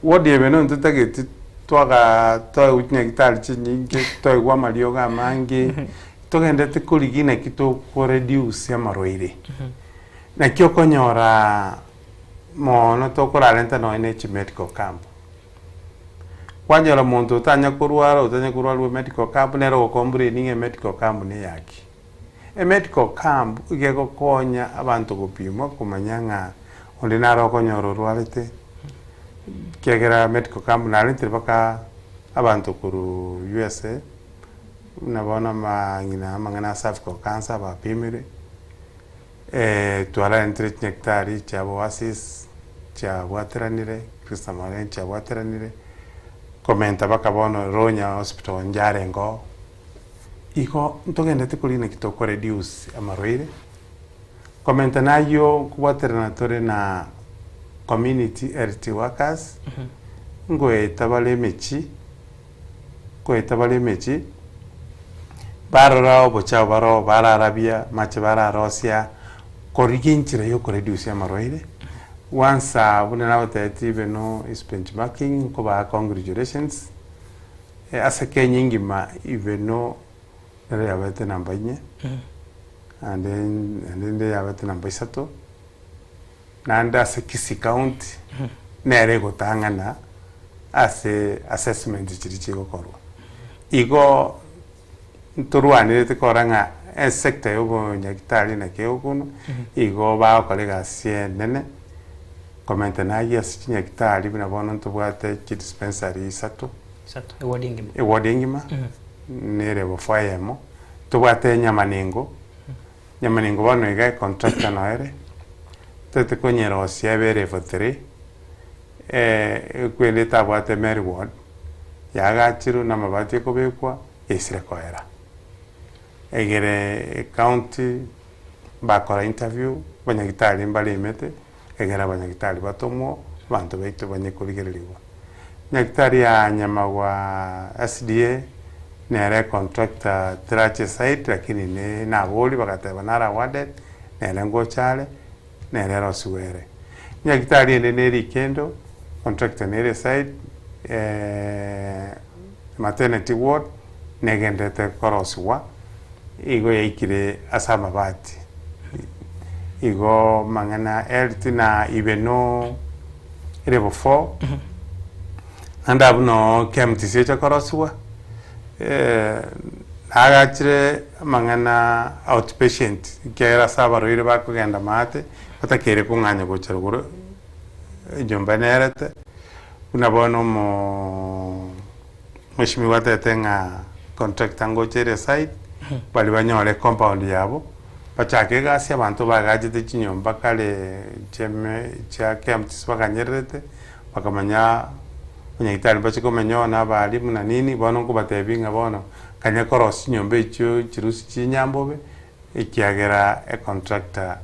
Ward ebe nonye totageti twaga twaegwa chinyagitari chinyinge, twaegwa amariogo amange, togenderete korigia naki toko reduce amarwaire. Naki okonyora mono tokorarenta nonye ne chimedical camp. Kwanyora monto otanya korwara otanya korwariwa medical camp nere ogo complain ng'a emedical camp neyaki. Emedical camp iga egokonya abanto gopimwa komanya ng'a onde nare okonyora orwarete, ekiagera medical camp narentire mpaka abanto korwa USA, buna bono amang'ina amang'ana a cervical cancer bapimire, twarentire chinyagitari chia Oasis chiabwateranire, Christa Maria chiabwateranire, komenta mpaka bono Ronya hospital njarenge oo. Igo ntogenderete koria naki toko reduce amarwaire, komenta nayio nkobwaterana tore na community health workers, ngoeta bare emechie, ngoeta bare emechie, barora obochafu baroo bararabia amache bararosia, korigia enchera ya okoreduce amarwaire, once buna nagotebetie even is benchmarking nkobaa congratulations. Ase Kenya engima Ibeno nero yabete namba inye, naende naende ende yabete namba isato, naende ase Kisii County nere egotang'ana ase assessment chiria chigokorwa. Igo ntorwanerete korora ng'a esector ya obonyagitari naki egokunwa, igo bagokora egasi enene, komenta nayio ase chinyagitari buna bono ntobwate chidispensary isato, Isato, eward engima. Eward engima, nere bofo eyemo, tobwate Nyamanengo, Nyamanengo bono iga econtractor noyo ere, totagete konyerosia ebe level three, Ekwende etabwate Mary Ward, yaagachirwe na amabati ekobekwa, yaisire koera. Egere ecounty bakora interview, abanyagitari mbaremete, egere abanyagitari batomwo, abanto baito banye korigererigwa. Nyagitari ya Nyamagwa SDA nere econtractor terache site lakini ne naboria bagateba nare awarded, nere ngocha are, nere erosigwe ere. Nyagitari ende nere Ikendo, contractor nere site, maternity ward negenderete korosigwa, igo yaikire ase amabati. Igo mang'ana health na ibeno level 4 naende abwo noo KMTC echa korosigwa, nagachire amang'ana outpatient ekiagera ase abarwaire bakogenda maate batakeire kong'anya gocha rogoro enyomba nerete, buna bono omoo Mweshimiwa atete ng'a contractor ngocha ere site, baria banyore compound yabo, bachake egasi abanto bagachete chinyomba kare chiame chia KMTC bakanyererete, bakamanya abanyagitari mbache komenya oo na abalimu na nini, bono nkobatebia ng'a bono kanya korosia chinyomba echio chirusie chinyambobe, ekiagera econtractor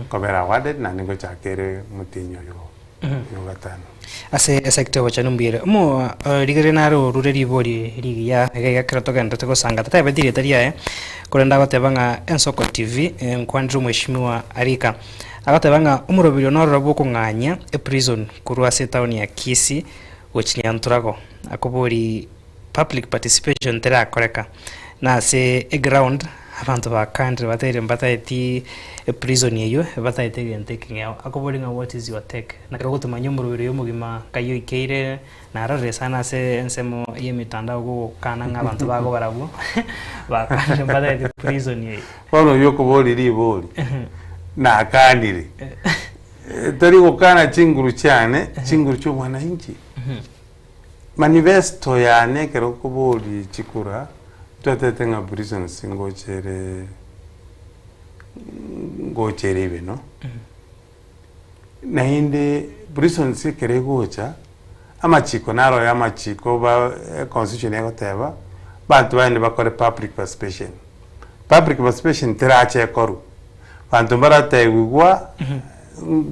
kobera awarded naende ngochaka ere omotienyi oyo oyo gatano. Ase esector obochenu mbuya ere. Omo rigereria nare orure ribori rigiya iga iga ekero togenderete gosanga tatebeti erieta riaye, korende agoteba ng'a Ensoko TV nkwanire omweshimiwa Arika. Agoteba ng'a omoroberio nororo bw'okong'anyia eprison korwa ase etown ya Kisii gochia Nyanturago. Akobori public participation terakoreka, na ase eground abanto bakandire bataire mbataeti eprison eywo, bataete egento ekeng'ao. Akobori ng'a what is your take? Naki ogotomanya omorwaire oyo omogima nkai oikeire, narorire sana ase ensemo ya emitandao gogokana ng'a abanto bago barabwo bakandire mbataeti prison eywo. Bono oyio okoboria ribori, nakanire, tari gokana chinguru chiane, chinguru chia omwananchi. Manifesto yane ekero okoboria chikura, ntwatete ng'a prisons ngocha ere ngocha ere ibe no. Naende prisons ekero egocha, amachiko naro ya amachiko ba econstitution egoteba, abanto baende bakore public participation. Public participation terache ekorwe, abanto mbaratebiwa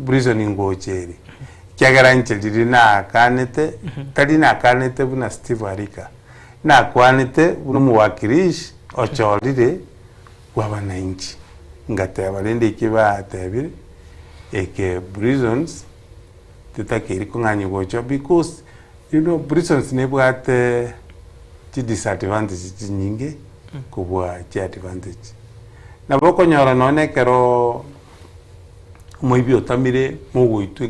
prison ngocha ere. Ekiagera inche riria naakanete, tari nakanete buna Steve Arika, nakwanete buna omowakilishi ochorire bw'abananchi. Ngateba rende eki batebire, eke prisons tetakeiri kong'anywa gochia because you know prisons nebwate chidisadvantage chinyinge kobua chiadvantage. Nabo okonyora nonye na ekeroo. Omoibi otamire mogoitwa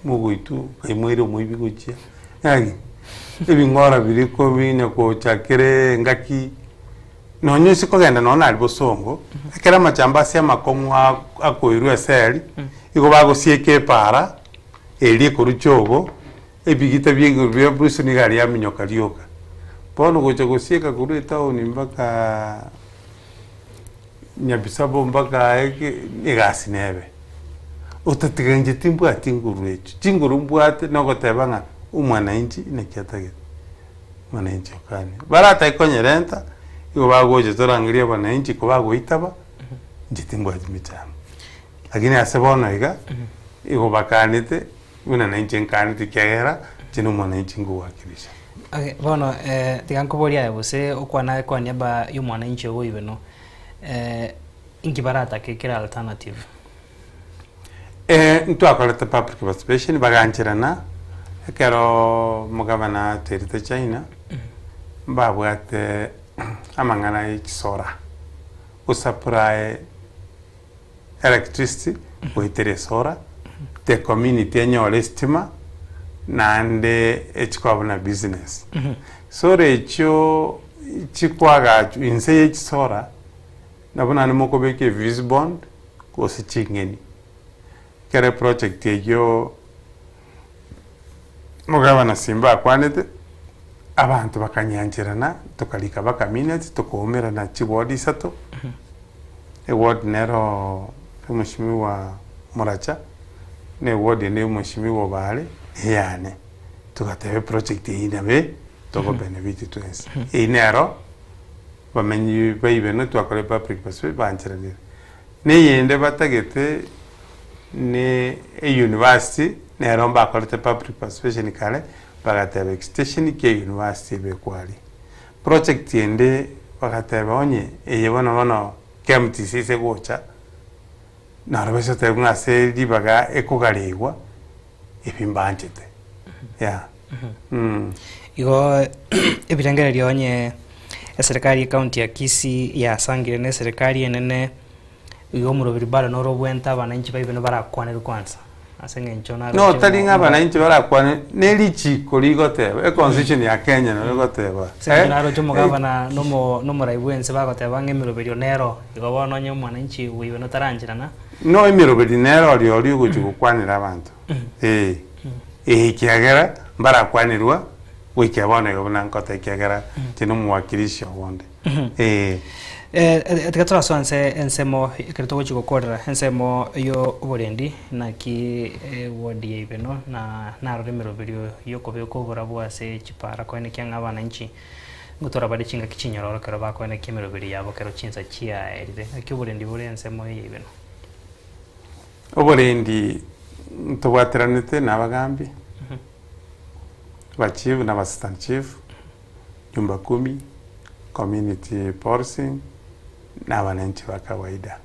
mogoitwa okaimoire omoibi gochia yaani ebing'ora biria kobinya gocha kere engaki nonye ase kogenda nonye naria bosongo, ekero amachamba ase amakong'u akoirwa eseri, igo bagosieka epaara eria ekorwa chogo, ebigita bia igoro bia bruce nigo aria aminyoka rioka. Bono gocha gosieka korwa etown mpaka. Nyabisabo mpaka aye egasi nebe. Otatiga inche timbwati nguru echio, chinguru mbwate nogoteba ng'a omwananchi naki atagete, mwananchi okane. Baratake konyerenta, igo bagocha torangerie abananchi kobagoitaba, inche timbwati mechando. Lakini ase bono iga, igo bakanete, buna nainche nkanete ekiagera, inche na omwananchi nkowakilisha. Okay, bono tiga nkoborie aye gose okwana kwa niaba ya omwananchi ogo oibe no, inki baratake kera alternative? Ntwakorete public participation bagancherana, ekeroo omogavana aterete China, mbabwate amang'ana ya chisora, gosupply electricity goetera esora, the community enyore estima naende echikoba buna business. Solar echio chikwagachwa inse ye chisora nabo naende mokobeka efuse bond gose ching'eni. Ekero eproject eyio omogabana Simba akwanete, abanto bakanyancherana tokarika baka minutes tokaumerana chiward isato, eward nero omweshimiwa Muracha. Na eward ende ya omweshimiwa Obare neyane. Togateba eproject eyio nabe togo benefit twensi. Eyio nero bamenyi baibeno twakora epublic participation bancheranire. Na eyende batagete ne euniversity nero mbakorete public participation kare bagateba extension kia university ebekwe aria. Project ende bagateba onye eye bono bono KMTC ase egocha naro base goteba ng'a ase ribaga ekogareigwa ebi mbanchete yeah. Igo ebirengererio onye eserekari ye county ya Kisii yasangire na eserekari enene, igo omoroberi bado noro obwente abananchi baibe barakwanerwe kwanza ase eng'encho No, naroche tari ng'a ng'a abananchi barakwane, ne richiko rigoteba, econstitution ya Kenya nabo egoteba. Ase eng'encho naroche omogavana na omo na omorai bwense bagoteba ng'a emeroberio nero, igo bono onye omwananchi bwaibe notarancherana. No emeroberi nero oria oria ogochia gokwanera abanto, eh, eh ekiagera mbarakwanerwa goikera bono iga buna nkoteba ekiagera inche na omowakilishi obonde, eh. Tiga torasoa nse ensemo ekero togochia gokorera ensemo yo oborendi naki eward ya Ibeno na narore emeroberio yokobeka oborabu ase chipara koenekia ng'a abananchi ngotora bare chingaki chinyororo ekero bakoenekia emeroberio yabo ekero chinsa chiaerire. Naki oborendi bore ensemo eye ya Ibeno? Oborendi ntobwateranete na abagambi, abachief na abassistant chief, nyumba kumi, community policing, na abananchi ba kawaida.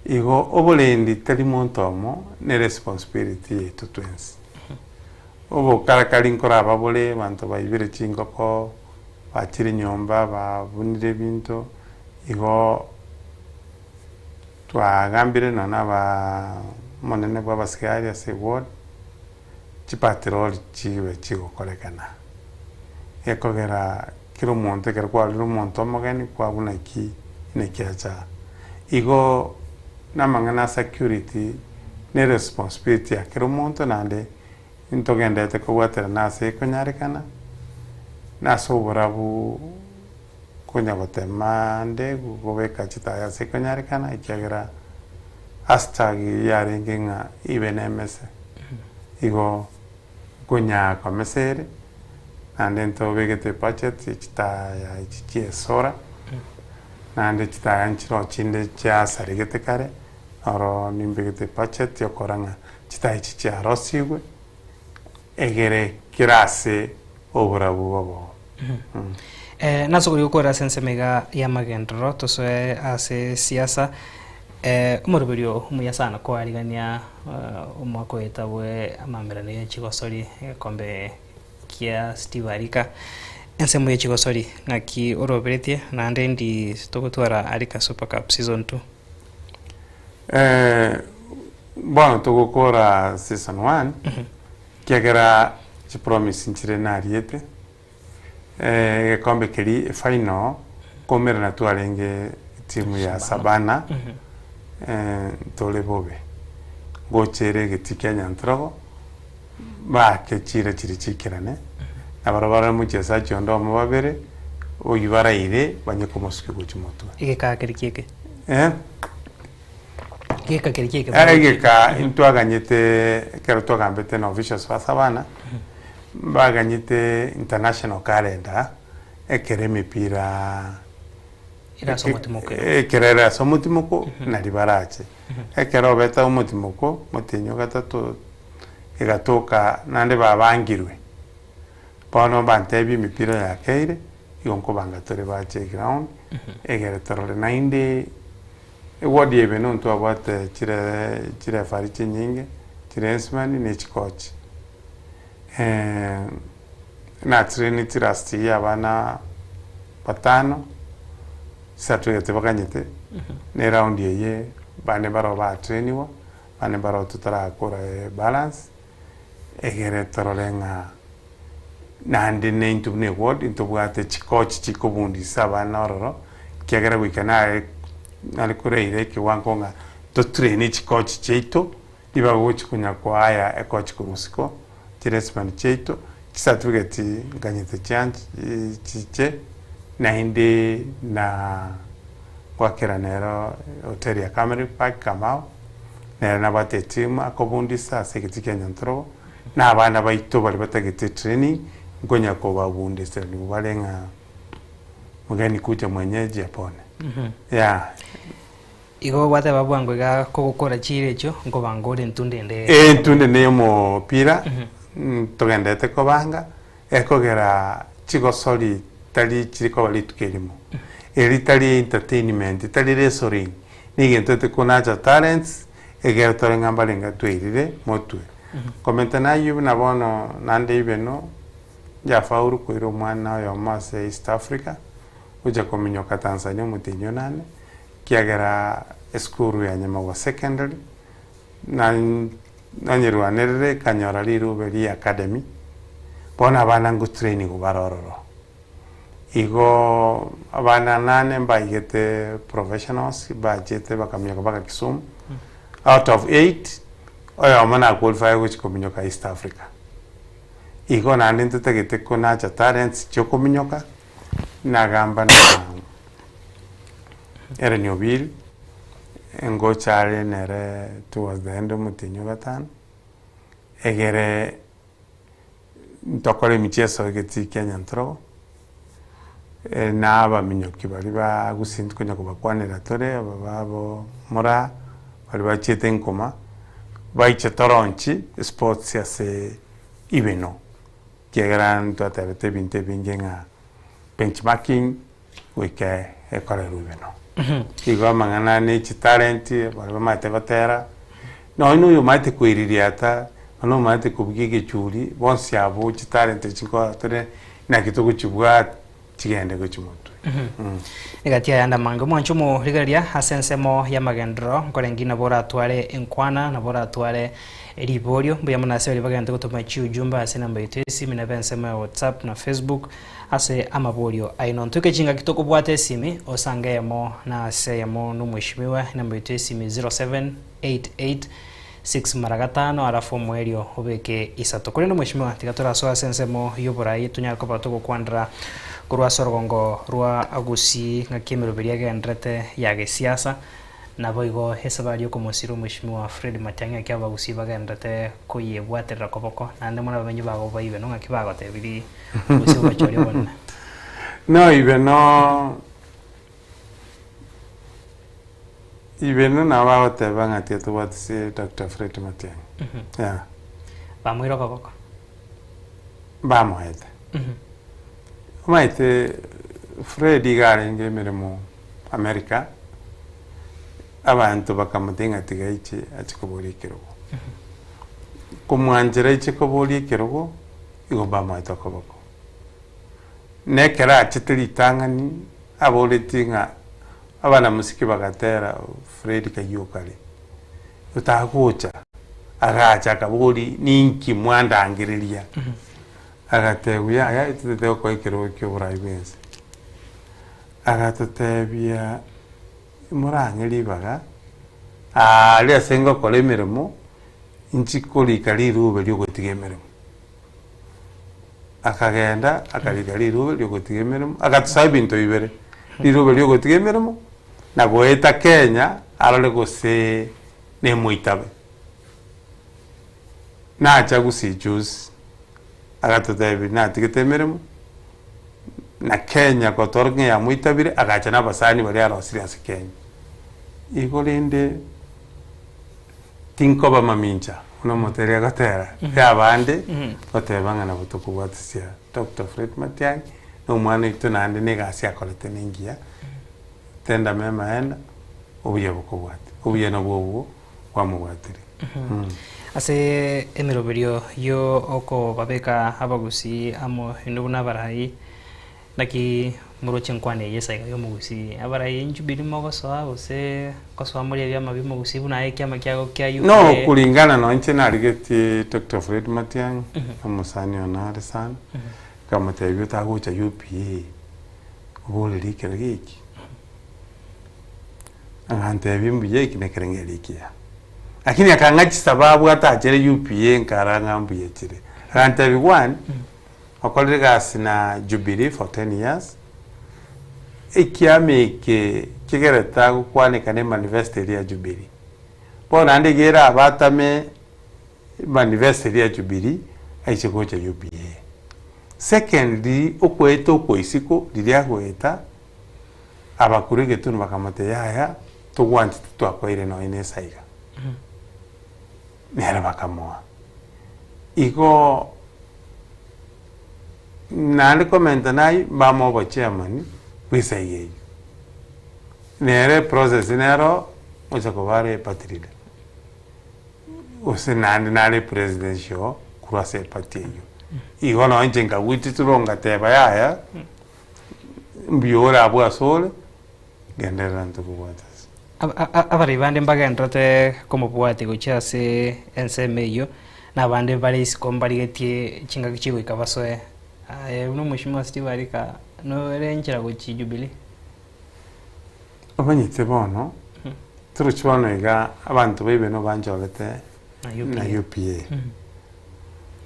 Igo oborendi tari monto omo, ne responsibility yaito twensi. Obokarakari nkoraba bore, abanto baibire chingoko, bachire nyomba, babunire ebinto, igo twagambire nonya na abaa omonene bwa abasigari ase eward, chipatroli chibe chigokorekana, gekogera kera omonto ekero kwarorire omonto omogeni kwabuna ki naki acha. Igo na amang'ana a security ne eresponsibility ya kera omonto naende ntogenderete kobwaterana ase ekonyarekana, na ase oborabu konya gotema ande gobeka chitaya ase ekonyarekana ekiagera hashtag yarenge ng'a ibe nemese. Igo nkonyaa komesa ere, naende ntobegete ebudget ye chitaya echi chia esolar, naende chitaya nchiroo chinde chiasaregete kare, noro nimbegete ebudget yokora ng'a chitaya echi chiarosigwe, egere kera ase oborabu bobe. Nase okoria gokorera ase ensemo iga y'amagenderero tosoe ase siasa, omoroberio omuya sana koarigania omwaka oeta bwe amamerano ye chigosori egekombe kia Steve Arika. Ensemo ye chigosori ng'aki oroberetie naende ndi togotwara Arika Super Cup season 2? Bono togokora season 1 Ekiagera chipromise nchire nariete, egekombe keria efinal nkoumerana twarenge etimu ya Sabana ntore bobe, ngocha ere egetii kia Nyantrogo, baake chiira chiria chiikerane, nabarabwo bare omochesachi onde omo babere, oyio baraire banye komosukia gochia motwe. Egekaa keria kieke. Eh. Egeka keria kieke. Egeka ntwaganyete ekero twagambete na officials ba Savana, mbaganyete international calendar ekero emepira Ere ase omotimoko ere. ekero ere ase omotimoko nari barache. Ekero obete omotimoko, omotienyi o gatato egatoka naende babangirwe, bono bantebie emepira yakeire, igo nkobanga tore bache eground, egere torore naende. Eward ebe no ntwabwate chire chirefari chinyinge, chirensmani ne chikochi. Natraineti last year abana batano, chicertificate bakanyete, ne eround eye bande mbaro batrainiwa, bande mbaro totarakora ebalance, egere torore ng'a naende na intwe buna eward ntobwate chikochi chikobundisa abana ororo, ekiagera goika nare nare koraira ekewango ng'a totraine chikochi chiaito, ribaga ogochi konya koaya ekochi korwa isiko, chiresmani chiaito, chicertificate nkanyete chianch chiche, naende na goakera nero hoteli ya Camel Park Kamau. Nere nabwate etimu akobundisa ase egetii kia Nyantorobo, na abana baito baria batagete etraining, nkonya kobabundisa nigo bare ng'a mgeni kuja mwenyeji apone. Yeah. Igo gwateba bwango iga kogokora chiira echio, nkobanga ore entunde ende. Entunde ne y'omopira, ntogenderete kobanga, ekogera chigosori tari chiri koba rituko erimo. Eri tari entertainment, tari wrestling, negento ete konacha talents, egere tore ng'a mbarenge twairire motwe. Komenta nayio buna bono naende ibeno, njafaulu koira omwana oyomo ase East Africa, gocha kominyoka Tanzania omotienyi onane, ekiagera esukuru ya Nyamagwa Secondary, na nanyerwanerere ekanyora rirube ria academy, bono abana ngotrainigwa bare ororo. Igo abana nane mbaigete professionals bachete bakaminyoka mpaka Kisumu, out of eight, oyomo na qualify gochia kominyoka East Africa. Igo naende ntotagete konacha talents chia okominyoka, nagamba na Ellen Obiri, ngocha are nere towards the end omotienyi o gatano, egere ntokore emicheso egetii kia Nyantrogo, na abaminyoki baria ba gusii ntokonya kobakwanera tore, aba babo Moraa, baria bachiete nkoma, baiche toronchi esports ase ibeno, ekiagera ntwatebete ebinto ebinge ng'a benchmarking goika ekorerwe ibeno. Igo amang'ana ne chitalenti, baria bamaete gotera, nonye na oyomaete koiririata, nonye na omaete kobugia egechuri, bonsi abwo chitalent echi nkorora tore, naki togochibwata chigende gochia motwe. Egati ayande amange omwanche omorigereria ase ensemo y'amagenderero nkorenge nabo oratware enkwana nabo oratware riborio mbuya mono ase baria bagente gotoma chiujumbe ase enamba yaito y'esimi nabo ensemo ya whatsapp na facebook Ase amaborio aino ntoike chingaki tokobwata esimi, osange eyemo na ase eyemo nomweshimiwa, enamba yaito y'esimi 0788 mara gatano alafu omoerio obeke isato. Korende omweshimiwa tiga torasoe ase ensemo y'oborai tonyare koba togokwanera korwa ase orogongo rwa Gusii ng'aki emeroberi egenderete ya gesiasa. Naboigo esabari y'okomosira omweshimiwa Fred Matiang'i ng'aki abagusii bagenderete koyebwaterera koboko naende mono abamenyi bago baibe no ng'aki bagotebirie gose obochori obonene. No ibe no ibe no nabo bagoteba ng'a tiga tobwatisi Doctor Fred Matiang'i. Yeah. Bamoire okoboko. Bamoete. Omanyete Fred iga arenge emeremo America, abanto bakamotebia ng'a tiga aiche ache koboria ekerogo. Komwanchera aiche koboria ekerogo, igo mbamoete okoboko. Na ekero achete ritang'ani, aboretie ng'a abanamusiki bagatera Fred kaywo okare, otagocha, agacha akaboria ninki mwandangereria? Agatebwa yaya etotete gokoa ekerogo kia oborai bwense. Agatotebia, Morang'e ribaga aaria ase ngokora emeremo, inchi korika rirube ri'ogotiga emeremo. Akagenda akarika rirube ri'ogotiga emeremo, agatosaa ebinto bibere, rirube ri'ogotiga emeremo, na goeta Kenya arore gose nemoitabe. Nacha gusii juzi, agatotebia natigete emeremo, na Kenya gotora ng'a yamoitabire, agacha na abasani baria arosirie ase Kenya. Igo rende tinkoba mamincha buna omoteri agotera ya abande, goteba ng'a nabo tokobwatisia Doctor Fred Matiang'i, na omwana oito naende na egasi akorete na engiya, tenda mema enda, obuya bokobwate, obuya nabwo obwo bwamobwatire. Ase emeroberio y'okobabeka abagusii amo inwe buna abarai, naki moroche enkwana eye esaiga y'omogusii? Abarai inchuo biria mogosoa gose nkosoa more ebiama bi'omogusii buna aye ekiama kiago kia UPA? No kulingana nonye inche narigetie Doctor Fred Matiang'i, omosani one are sana, nkamotebia otagocha UPA oborerie ekero geki. Agantebia mbuya eki nekerengerio ekiya. Lakini akang'a chisababu atachere UPA nkara ng'a mbuya chire. Agantebia one, okorire egasi na Jubilee for ten years, ekiama eke kigerete agokwaneka ne manifesto eria ya Jubilee. Bono naende iga erabatame manifesto ya Jubilee aiche gocha UPA. Secondly, okoeta okwa isiko riria agoeta, abakuru egetunu bakamotebia yaya togwanchete twakoeire nonya na esaiga. Nere bakamoa. Igo naende komenta naye mbamoe obochairman bwa esaiga eyio. Nere eprocess nero ocha koba are eparty leader. Gose naende nare presidential korwa ase eparty eyio. Igo nonye inche nkagwititurwa ngateba yaya, mbuya ore abwo ase ore, genderera ntokobwate ase. Abarai bande mbagendererete komobwatia gochia ase ensemo eyio, na abande bare isiko mbarigetie chingaki chigoika basoe. Aye buna omweshimiwa Steve Arika, nore enchera gochia Jubilee? Omanyete bono, torochi bono iga abanto baibe nobanchorete na UPA.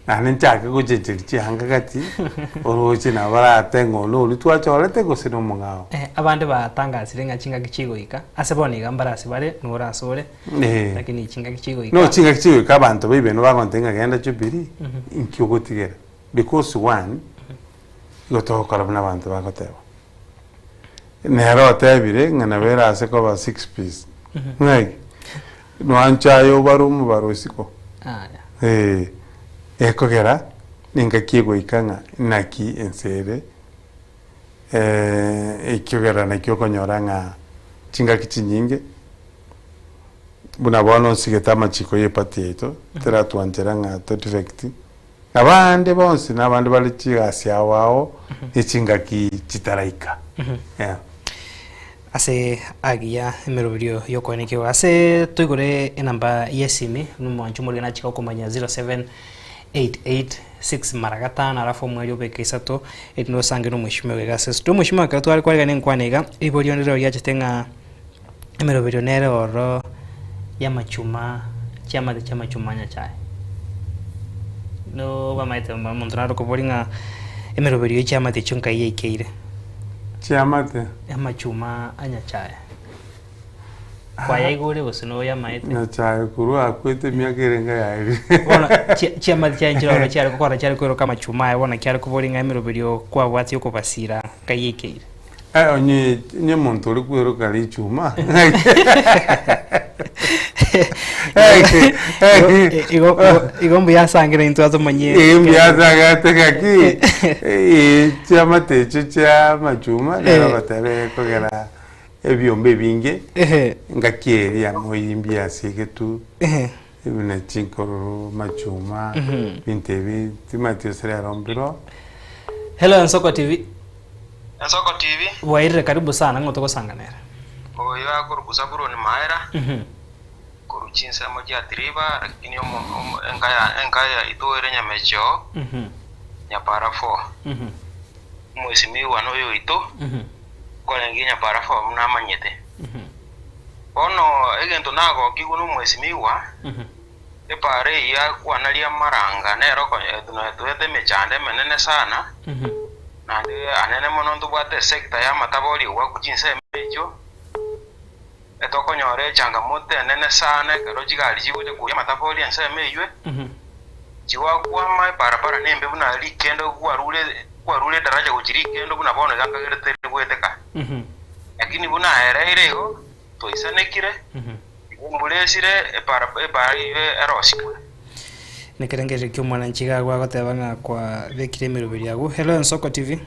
Naende nchake gochencheria chianga gati, oroche nabo barate ng'a one oria twachorete gose na omong'ao. Abande batangasire ng'a chingaki chigoika, ase bono iga mbare ase bare, nore ase ore, lakini chingaki chigoika. No chingaki chigoika abanto baibe nobagontebia ng'a genda Jubilee, inki ogotigera? Because one, igo togokora buna abanto bagoteba. Nere otebire ng'a nabo ere ase koba six piece. Ng'ai? Nwanche aye obare omobaro isiko. Ee, ekogera nengaki egoika ng'a naki ense ere, ekiogera naki okonyora ng'a chingaki chinyinge, buna bono nsigete amachiko ya eparty yaito, teratwanchera ng'a to defect. Abande bonsi nabande bare chigasi ao ao ne chingaki chitaraika. Yeah. Ase agiya emeroberio y'okoenekiwa ase toigore enamba y'esimi buna omwancho omorige nachika okomanya 07886 mara gatano alafu omweri obeke isato erinde osange na omweshimiwa iga ase studio. Omweshimiwa ekero tware kwarigania enkwana iga riborio rire riachete ng'a Emeroberio nere ororo y'amachuma, chiamate chi'amachuma a Nyasae. Nobamaete omonto nare okoboria ng'a emeroberio ye chiamate echio nkai yaikeire? Chiamate? Amachuma a Nyasae. Kwayaigure gose noyamaete? Nyasae korwa akwete emiaka ere enga yaerire. Bono chiamate chiaye nchire ororo chiare gokora chiare koiroka amachuma aye bono naki are koboria ng'a emeroberio kwabwate y'okobasira nkai yaikeire? Eh, onye onye omonto ore kweroka richuma Igo igo mbuya asangire intwe atomanyie. Eh, mbuya asangete gaki eh, chiamate echio chia amachuma nero ogoteba ekogera ebiombe ebinge Ehe. ngaki eria moyimbi asegetu Ehe. buna chinkororo amachuma ebinto ebi timanyeti gose rero mbiro. Hello Ensoko TV. Ensoko TV. Bwairire karibu sana ng'o togosanganera. Oyo akorokwa Zabuloni Maera, korwa chinsemo chia Tiriba, lakini omo omo enka ya enka yaito ere Nyamecheo, Nyapara 4. Omwesimigwa noyo oito, korenge Nyapara 4 buna amanyete. Bono egento nagokigwe nomwesimigwa, epaara eyio akwanaria amaranga nero etoete emechando emenene sana, Naende anene mono ntobwate esecta y'amatabori ogwakwa chinsemo echio, etokonyora echangamoto enene sana ekero chigari chigocha koyia amatabori ensemo eywe, chigokwama ebarabara nembe buna rikendo kwarure kwarure edaraja gochia rikendo buna bono iga nkagerete rigweteka. Lakini buna ereire igo, twaisanekire, igo embura esire ebara ebara eywo erosigwe. Nekerengererio kia omwananchi iga agwo agoteba ng'a kwabekire emeroberio agwo. Hello Ensoko TV.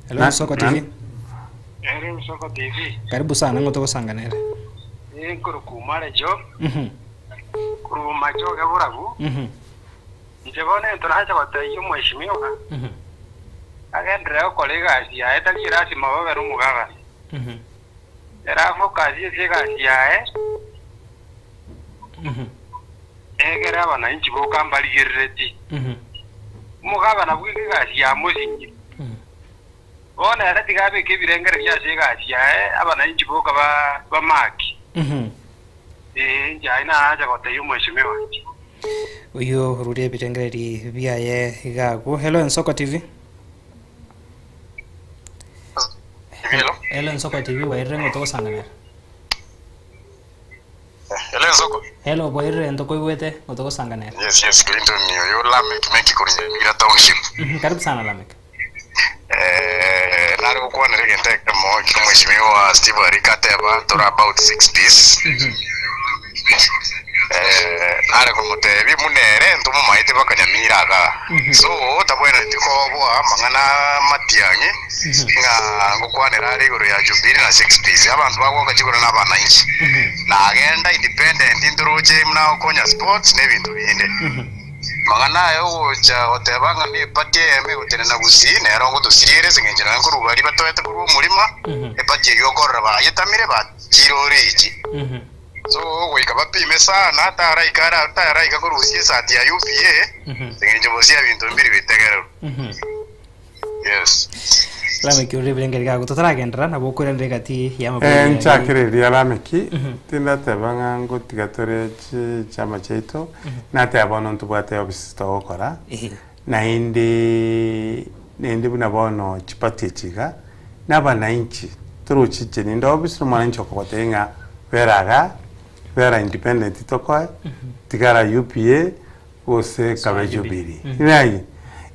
Hello Na- Ensoko na- TV. Ere Ensoko TV, Karibu sana ng'o togosangana ere. nkorokwa Umare Job, korwa Bomachoge Borabu. Inche bono egento nacha gotebia omweshimiwa, agenderere gokora egasi yaye, tari erasima babe nomogabane. Ere afocus ase egasi yaye, egere abananchi boka mbarigerereti. Omogabana bweka egasi yamosinyire. Bono ere tiga abeke ebirengererio ase egasi yaye, abananchi boka bamaki. Ee, inche aye nacha gotebia omweshimiwa. Oyio orure ebirengererio biaye iga agwo. Hello Ensoko TV. Hello. Hello Ensoko TV, bwairire ng'o togosanganera? Hello, bwairire ntokoigwete gotogosanga nere. Yes, yes, Clinton oyo Lamek Meki korwa Nyamira Township. Karibu sana Lamek. Eh, nare gokwanera egento ekemo ekio omweshimiwa Steve Arika ateba tore about six piece. Eh, nare komotebia buna ere ntomomaete mpaka Nyamira igaa. So tabwenereti koboa amang'ana matiang'i ng'a ngokwanera are igoro ya Jubilee na six piece. Abanto bagoaka chikura na abananchi. Nagenda independent ntoroche buna agokonya sports na ebinto binde. Amang'ana aya ogocha goteba ng'a neparty eyemo egotenena gusii nero ngotosiria ere ase engencho nonya nkorwa baria batoete korwa omorimo, eparty eyio okorora bayetamire bachiire ore echi. So goika bapime sana taraika ara taraika korusia esati ya UPA ase engencho bosia ebinto mbiri bitegererwe. Yes. Lameki orire ebirengeri gago totaragenderera nabo okoiranera egati ya amabori Eh, aria. nchakere eria Lameki, tindateba ng'a ngotiga tore chichama chiaito, nateba bono ntobwate ofisi togokora, naende naende buna bono chiparty echi iga, na abananchi torochi inche ninde ofisi na omwananchi okogotebia ng'a bera igaa, bera independent tokoe, tigara UPA, gose kabe Jubilee. Naye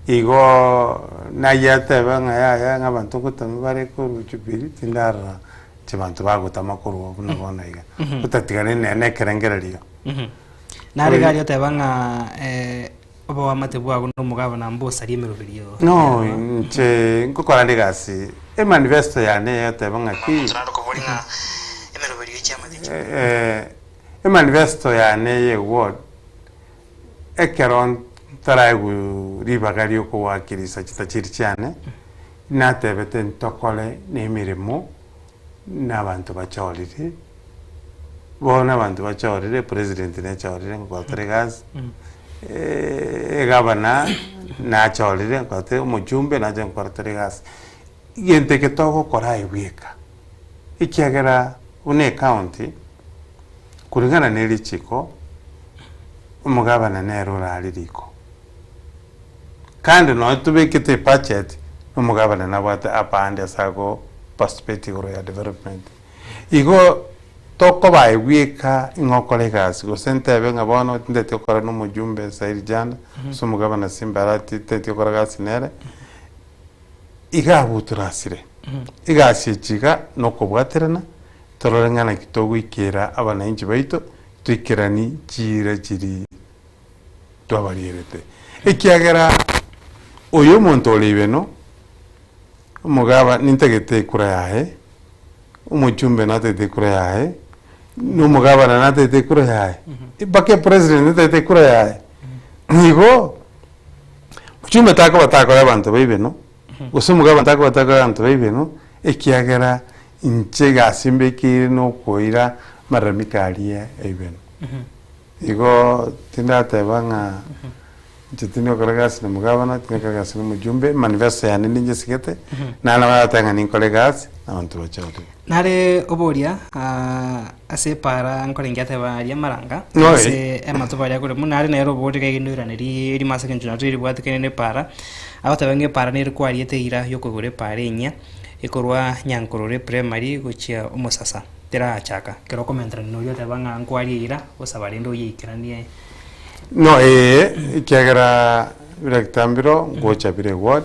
igo naye atebe ng'a yaya ng'a abanto ngotama bare korwa Jubilee tindarora inche banto bagotama korwa buna bono iga. Otatiga nene nekerengererio. Nare iga aria oteba ng'a oboamate bwago na omogabana mbosarie emeroberio No, inche ngokora nde egasi, emanifesto yane egoteba ng'aki, emanifesto yane ye ward Ekero ntaraegwe ribaga ri'okowakirisha chitachiri chiane, natebete ntokore nemeremo nabanto bachorire, bono abanto bachorire, president nechorire nkotore egasi, egavana nachorire nkote omochumbe nache nkoretore egasi. Egento eke togokora aye bweka, ekiagera buna ecounty, Kulingana ne richiko, omogabana nere orare riko. Kando nonya tobekete ebudget, omogabana nabwate abande ase ago participate igoro ya development. Igo tokobae bweka ng'a okore egasi gose ntebe ng'a bono tinteti gokora na omojumbe Said Janda, gose omogabana Simba Arati tinteti gokora gasi nere, iga abwo torasire. Egasi echi iga nokobwaterana. Torore ng'a naki togoikera abananchi baito, toikeranie chiira chiria twabarierete. Ekiagera oyo omonto ore ibeno, omogaba nintagete ekura yaye, omochumbe natagete ekura yaye, na omogabana natagete ekura yaye, mpaka epresident natagete ekura yaye. Igo, mochumbe takoba takore abanto ba ibeno, Gose omogabane takobataka abanto ba ibeno, ekiagera inche egasi mbekeire nokoira amararamiko aria a ibeno. Igo tindateba ng'a inche tindi gokora egasi na omogabana, tindi gokora egasi na omojumbe, emanifesto yane ninyesigete, naende nabo aratebe ng'a ninkore egasi na abanto bachorire. Nare oboria ase epaara nkorenge ateba aria amaranga, Ng'oi. ase amatuba aria akoremwa, nare nere oboria iga noiranerie erimo ase eng'encho nario ribwatekane na epaara, agoteba ng'a epaara nere kwariete eira yokoigora epaara enyia, ekorwa Nyankororo eprimary gochia Omosasa, terachaka. Ekero okomenterania noria oteba ng'a nkwarie eira, gosaba rende oyeikeranie. No ee, ekiagera bire mbiro ngocha bire eward,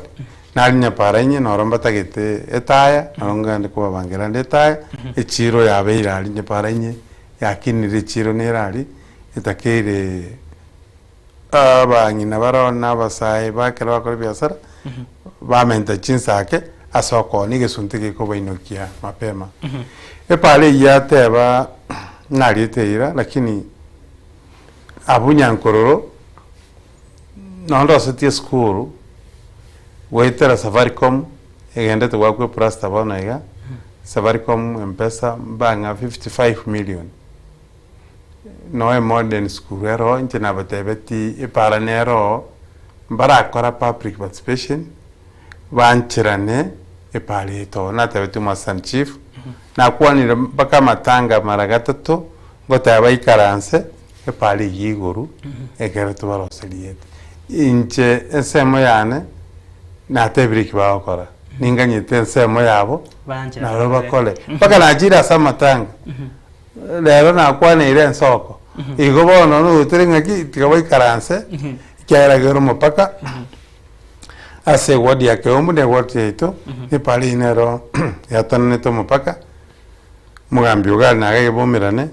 Nare nyapara inye noro mbatagete etaya, noro ngende kobabangera ande etaya, echiiro yabeire aria nyapara inye yakinire echiiro nere aria, etakeire abang'ina baroo na abasae ba ekero bakora ebiasara, bamenta chinsake ase okoonia egesunte gekobainokia mapema. Epara eyio yateba nariete eira lakini abwo nyankororo. Nonye ndosetie esukuru, goetera Safaricom, egendete goakwa eplasta bono iga, Safaricom mpesa mbang'a 55 million. Noe modern school ero inche nabatebetie epara nero mbarakora public participation, bancherane epara eto. Natebetie omo assistant chief, nakwanire mpaka amatanga mara gatato, ngoteba baikaranse. Epara eyio igoro, ekero tobaroseriete. Inche ensemo yane, natebire eki bagokora, ninganyete ensemo yabo, Banchera nabo bakore. bakore. Mpaka nachire ase amatanga, rero nakwaneire ensoko. Igo bono nogotere ng'aki tiga baikaranse, ekiagera kere omopaka, ase eward ya Keumbu na eward yaito, epara eyio nero yatananete omopaka, omogambi iga are naye bomerane,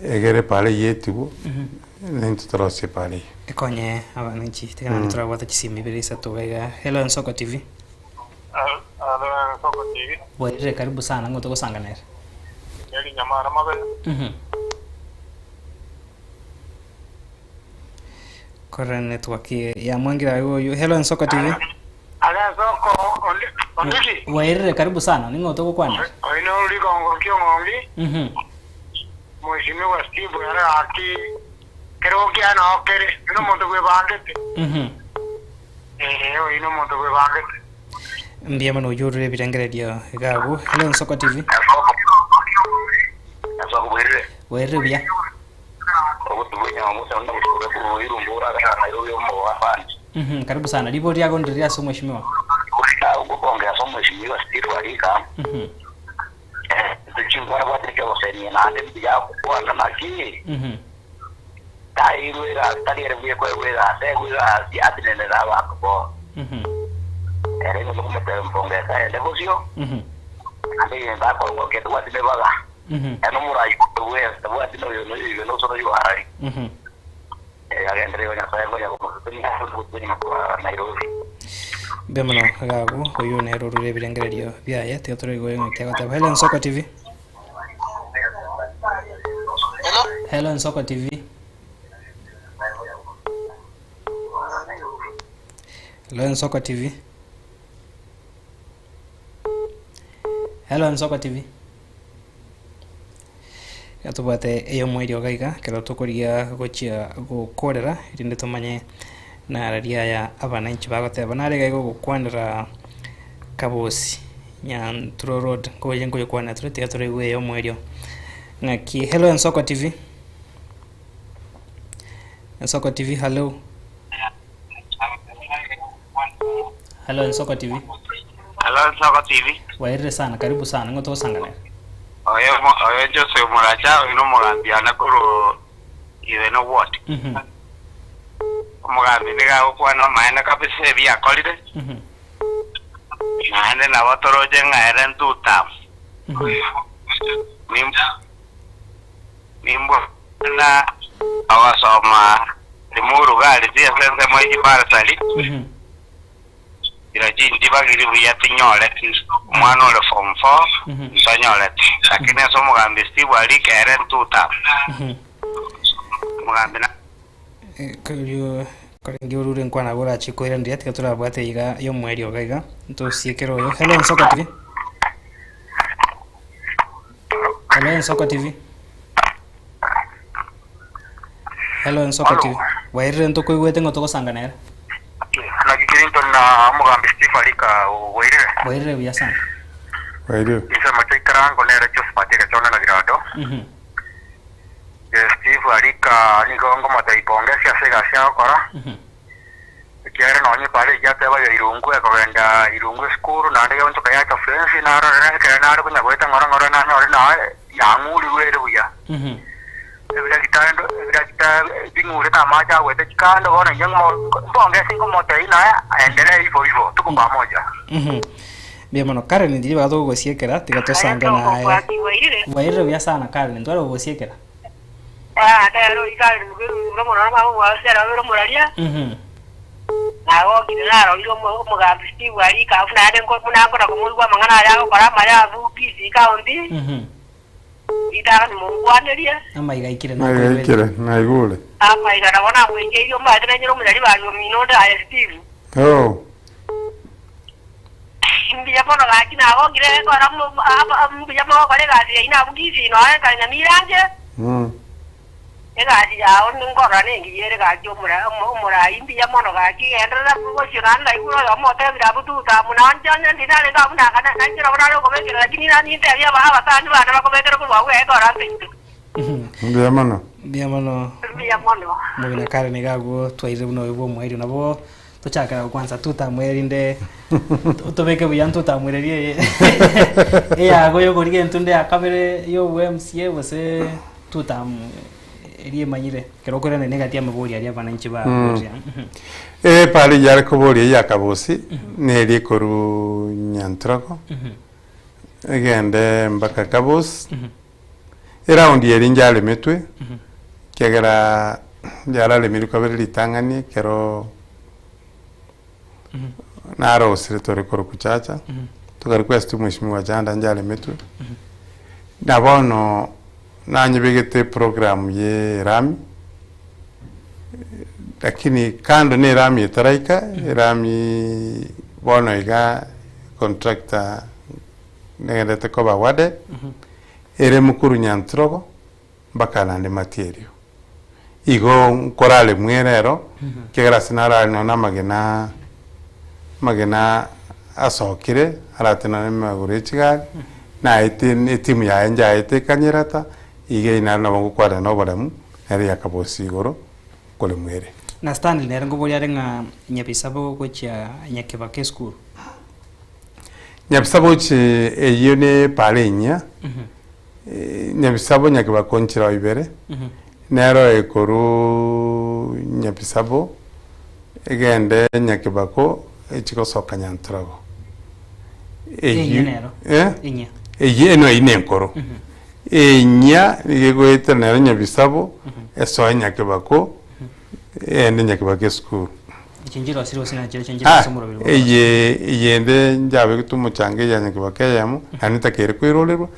egere epara eyio etigwe, naintwe torosie epara eyio. Ekonye abananchi tiga naende torabwate chisimi ibere isato iga iga. Hello Ensoko TV. Hello Ensoko TV. Bwairire karibu sana ng'o togosangana ere. Mary Nyamara Mabere. Korora network yamwangire aye oyo. Hello Ensoko TV. Hello Ensoko Ondiki. Bwairire karibu sana ning'o togokwanera. Oyo no Rigongo Kiong'ongi. Mheshimiwa Steve ere gaki kero kiaye nao kere, oyio nomonto bwebangete. Ee, oyio nomonto bwebangete. Mbuya mono oyio orure ebirengererio iga abwo. Hello Nsoko TV. Nsoko bwerire. Bwerire buya. Karibu sana. Ribori riago ndiri ase omweshimiwa. Mheshimiwa Steve Arika. Chinkwana bwatire kiogosenia naende mbuya agokwana naki tairwe egasi tari ere buya koegwa egasi egwe egasi atenenere abanto bono ere nigo tokomotebia mpongesa aende bosio naende egento akoegwa kende bwati mebaga ere omorai bwensi tabwati noyo noyo ibe noso noyo arari agenderere igo Nyasaye ngonya komosesenia ase ogotunyana kwa Nairobi. Mbuya mono iga abwo, oyio nere orure ebirengererio biaye, tiga tore ng'aki agoteba. Hello Nsoko TV. Hello Nsoko TV. Hello Nsoko TV. Hello Nsoko TV. Iga tobwate eyomwerio iga iga ekero tokorigia gochia gokorera erinde tomanye nararia aya abananchi bagoteba. Nare iga iga ogokwanera Kabosi Nyanturo Road nkoye nkoyekwanera tore tiga toraigwe eyomwerio ng'aki. Hello Ensoko TV. Ensoko TV hallo. Hello Ensoko TV. Hello Ensoko TV. Wairire sana, karibu sana, ng'o togosanganera? Oyo oyo Joseph Muracha oyo nomogambi one korwa Iveno ward. Omogambi nigo agokwana amaene kabisa ebi akorire, naende nabo toroche ng'a ere ntutam. Nimbwana ogosoma Limuru Girls ase ensemo ye chibursary, Chirochio nchibagiri buya tinyoreti, omwana ore form four ntonyoreti, lakini ase omogambi Steve Arike ere ntuta. Omogambi na. Erio korenge orure nkwana abwo orachie koiraneria tiga torabwate iga yomoerio iga iga ntosiekere oyo. Hello Nsoko TV. Hello Nsoko TV. Hello Nsoko TV. Bwairire ntokoigwete ng'o togosanga nere. Naki Clinton na omogambi Steve Arika bwairire. Bwairire buya sana. Bwairire. Ensemo toikarango nere Josephat Egechona na Birado. Steve Arika nigo ngomotebia pongezi ase egasi agokora. Ekiagera nonye pare eyio ateba ya Irungu ekogenda Irungu esukuru naende geonchoka yacha fence narorere ekero nare konya goeta ng'ora ng'ora nanyore naye yang'urigwe ere buya. Ebiragita ebiragita bing'urete amache agwete chikando bono inche mpongesi nkomotebia naye aendelee hivyo hivyo tuko pamoja. Mbuya mono Karen ndiri baga togogosiekera tiga tosange naye. Bwairire buya sana Karen ntware gogosiekera. Ah, nero ikare mugero mono mabwasera bero muraria. Nagokire narorire omogambi Steve Arika abu naende buna nkona komoigwa amang'ana aya agokora amaya abu Kisii County. Ritang'ani monkwanerie. Amaiga aikire Amaiga aikire, naigure. Amaiga nabo namoikeirie omanyete nainyore omonyaribari omino onde aye Steve. Oh. Mbuya mono gaki nagokire ekero mbuya mogokora egasi yaino abwo Kisii nonya nkare Nyamiranche. Egasi yao nkorora nengiya ere gaki omorai mbuya mono gaki genderera bosio naende naigure oyomo otebire abwo tuta amo nainche onye ndi narenge abwo nainche nabo nare okobekera lakini nintebie abasani bane bakobekere korwa abwo ekero ase intwe. Mbuya mono. Mbuya mono. Mbuya mono. Omogina Karen iga abwo twairire buna oyo bwa omoerio nabo tochakera gokwansa tutamwe erinde tobeke buya ntotamwererie eye eyago yokorigia entunda ya kabere ya obo MCA gose tutam Eria emanyire, ekero okoirana negati y'amabori aria abananchi baboria. Epara eyio are koboria eyio ya Kabosi, neria ekorwa Nyantrogo, egende mpaka Kabosi, Eraundi eria njaremetwe, ekiagera yararemirwe kabere ritang'ani ekero narosire tore korokwa Chacha, toka request Mheshimiwa Chanda njaremetwe, na bono nanyebegete eprogram ye erami, lakini kando na erami etaraika, erami bono iga contractor negenderete koba awarded, ere mokuru Nyantrogo mpaka naende Matierio. Igo nkoraremwa ere ero, ekiagera ase narare nonya na amagena amagena asokire, arate nonya na amagoro ya chigari, naete etimu yaye njaete ekanyerata, iga eyio naro nabo ngokwana na oboremu, nere yakabosia igoro nkoremwa ere. Na Stanley nere nkoboria are ng'a Nyabisabo gochia Nyakebaka esukuru. Nyabisabo gochia eyio ne epara enyia, Nyabisabo Nyakebaka onchire o ibere, nero ekorwa Nyabisabo egende Nyakebako echi gosoka Nyantrogo. Enyia nero? Eh? Enyia. Eyio eno eyio nenkoro. Enyia nigo egoetera nero Nyabisabo esoe Nyakebako egende Nyakebako esukuru. Echi nchirosire gose nachire chinchire Ah, ase omoroberi bwa eye eyende njabegete omochanga eya Nyakebako eyemo, naende ntakeire koirorerwa,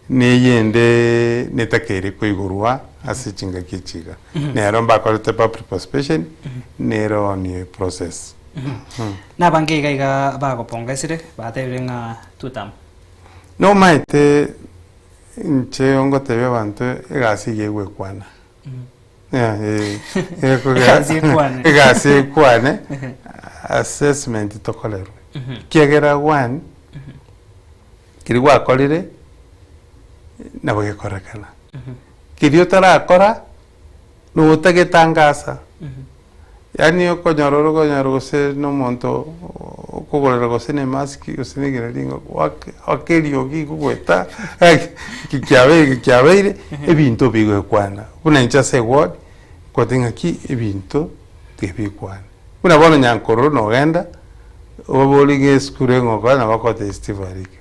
na eyende netakeire koigorwa ase chingaki echi iga. Nero mbakorete public participation, nero on process. Nabange iga iga bagopongesire, batebire ng'a tutam. Nomaete inche ngotebia abanto egasi iga egwekwana. Egasi ekwane. Egasi ekwane, assessment tokorerwe. Ekiagera one, keria gwakorire nabo gekorekana, keria otarakora notagete angasa, yaani okonyora ore okonyora gose na omonto okogorera gose na emask gose na egere ringo ake eriogi igo goeta eki kiabeire eki kiabeire, ebinto bigokwana. Buna inche ase eward, nkote ng'aki ebinto tiga bikwane. Buna bono nyankororo nogenda, obaborie ng'a esukuru eng'o okore nabo bakogotebia Steve Arika.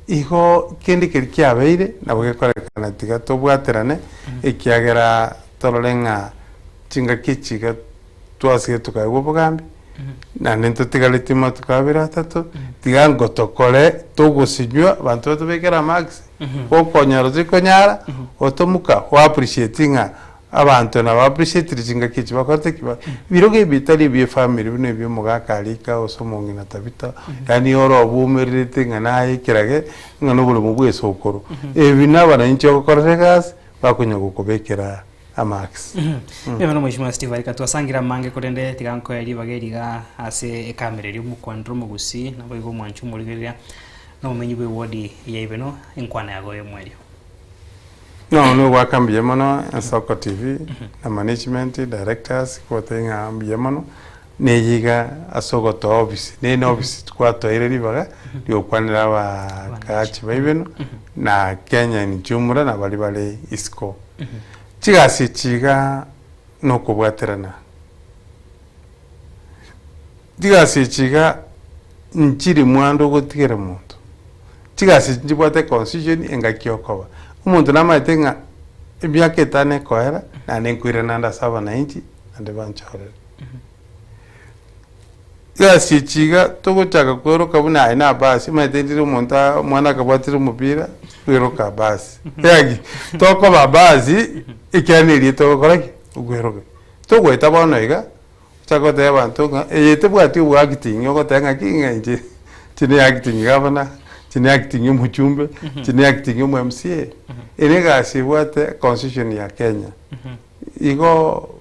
Igo kende keria kiabeire nabo gekorekana tiga tobwaterane ekiagera torore ng'a chingaki echi iga twasire tokaegwa obogambi, naende ntotigaretie amatuko abere atato, tiga ngotokore togosinywa abanto batobekere amax, gokonyora torikonyara, otomuka o appreciate ng'a Abanto nabo appreciatire chingaki echi bakorete ki? Ebirogo ebi bitari ebia efamiri buna ebia omogaka Arika gose omong'ina Tabitha, yaani ore obwomererete ng'a naye ekerage ng'a na oboremo bwa esokoro. Ebi nabaranchi ogokorera egasi bakonya gokobekera amarks. Mbuya mono Mheshimiwa Steve Arika, twasangire amange korende tiga nkoe ribaga eri iga ase ekamera eria omokwanera omogusii naboigo omwanchi omorigereria na omomenyi bwe eward ya Ibeno enkwana yago y'omoerio. No nogoaka mbuya mono Ensoko TV na management, directors, kogotebia ng'a mbuya mono, neye iga ase ogotoa ofisi, neye na ofisi twatoeire ribaga riokwanera abakaachi baibeno na Kenya in jumla na baria bare isiko. Chigasi echi iga nokobwaterana, chigasi echi iga nchiri mwando ogotigera omonto, chigasi echi nchibwate econstitution engaki okoba. Omonto namanyete ng'a emiaka etano ekoera, naende nkoirana ande ase abananchi naende banchorere. Egasi echi iga togochaka kweroka buna aye na abasi, omanyete rire omonto aa omwana akabwatire omopira, bweroka abasi. Yaki, tokoba abasi, ekiagera na erieta ogokora ki? Okweroka. Togoeta bono iga, Ochake gotebia abanto ng'a eye tebwati oboacting ogoteba ng'aki ng'a inche inche ne acting gavana, inche ne acting omochumbe, inche ne acting omo MCA. Ere egasi ebwate constitution ya Kenya. Igo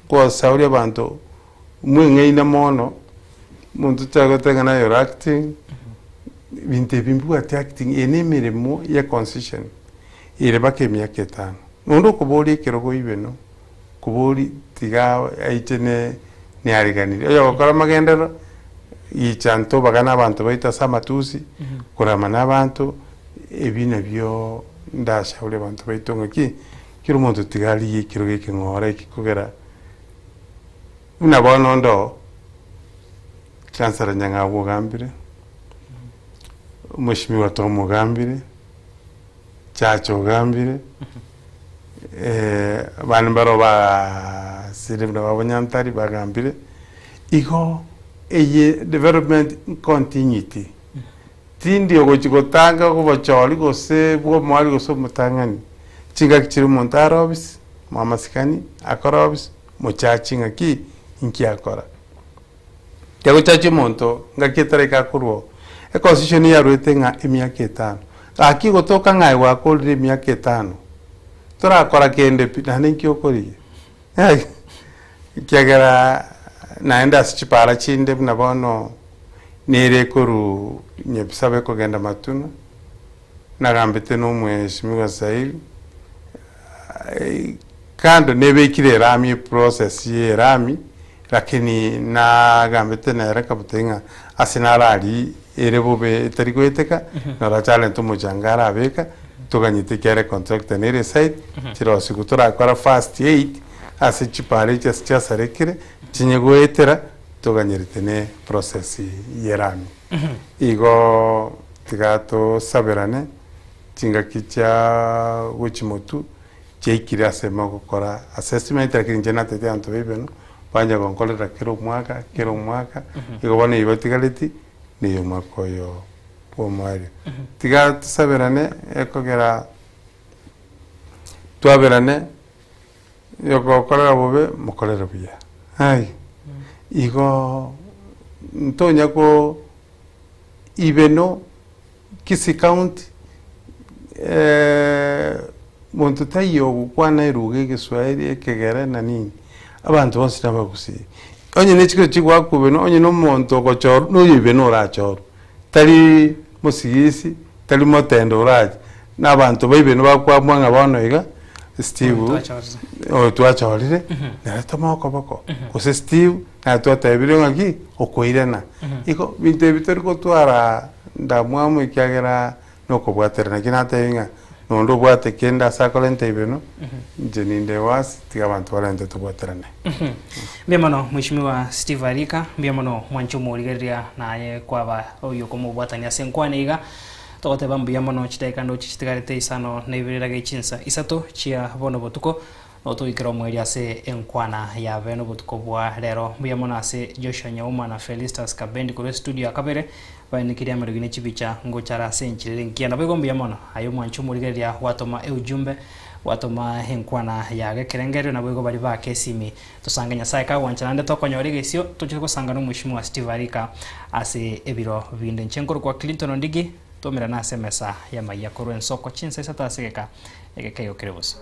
ngosauri abanto mweng'aine mono, omonto ochake goteba ng'a naye ore acting, ebinto ebi mbibwati acting, eye na emeremo ya constitution ere mpaka emiaka etano. Nonde okoboria ekerogo ibeno. Kobori tiga aiche ne neariganirie. Oyogokora amagenderero, gicha ntobagane abanto baito ase amatusi, korama na abanto, ebi nabio ndashauri abanto baito ng'a ki? Kera omonto tiga arigie ekerogo ekeng'ora eke kogera buna bono onde oo, Chancellor Nyang'au ogambire, Omweshimiwa Tom ogambire, Chacha ogambire, abande mbaro baasire buna babonyantari bagambire, igo eye development continuity, tindi ogochi gotanga obochori gose bwa omoari gose omotang'ani, chingaki chiria omonto are ofisi, moe amasikani, akore ofisi, mochachi ng'aki inki akora. Kegochachia omonto ngaki etaraika akorwa oo. Econstitution yaruete ng'a emiaka etano. Gaki gotoka ng'a aye gwakorire emiaka etano, torakora kende pi, naende nki okorigia? Ekiagera naende ase chipara chinde buna bono nere ekorwa Nyabisabo ekogenda Matuna, nagambete na omweshimiwa Zairi, kando nebekire erami eprocess ya erami, Lakini nagambete nere nkamotebia ng'a ase naro aria ere bobe etari goeteka, naro ache arente omochanga arabeka, toganyete ekiagera econtractor nere eside, chirosigwe torakora first aid ase chipara echi ase chiasarekire, chinye goetera, toganyerete ne process y'erami. Igo tiga tosaberane chingaki chia gochia motwe. Chiaikire ase mogokora assessment lakini inche natete abanto ba Ibeno banja gonkorera kera omwaka kera omwaka igo bono eyio batigareti neye omwaka oyo bwa omoerio. Tiga tosaberane ekogera twaberane oyogokorera bobe mokorere buya aye igo ntonya ko Ibeno Kisii County, monto taiyo ogokwana eruga egeswahili, ekegere na nini, abanto bonsi nabagusii. Onye ne chikura chigoakwa buna onye na omonto ogochorwa na oyoibe norachorwe, tari mosigisi, tari motende orache, na abanto baibe nibakwamua ng'a bono iga, Steve oyo twachorire, nere tomoe okoboko, gose Steve naye twatebire ng'aki, okoirana. Igo binto ebi tori gotwara Ndamwamu ekiagera nokobwaterana. Naki natebi ng'a nonde obwate kende ase akorenta ibeno, inche ninde wasi, tiga abanto barente tobwaterane. Mbuya mono Mheshimiwa Steve Arika, mbuya mono mwanche omorigereria naye kwaba oyio okomobwatania ase enkwana iga. Togoteba mbuya mono chidakika ndoche chitigarete isano na ibere irage chinsa isato chia bono botuko. Notoikere omoerio ase enkwana ya bene obotuko bwa rero. Mbuya mono ase Joshua Nyauma na Felistus Kabendi korwa estudio ya kabere baenekirie amariogi ne chibicha ngochara ase enchera ere engiya. Naboigo mbuya mono aye omwanchi omorigereria gwatoma eujumbe gwatoma enkwana ya gekerengererio naboigo baria bake esimi tosange Nyasae kagwancha naende tokonyora egesio toche gosanga na omweshimiwa Steve Arika ase ebiro binde. Inche nkorokwa Clinton Ondigi twaumerane ase emesa y'amaiya korwa ensoko chinsa isato ase egeka egekeigo kere bosio.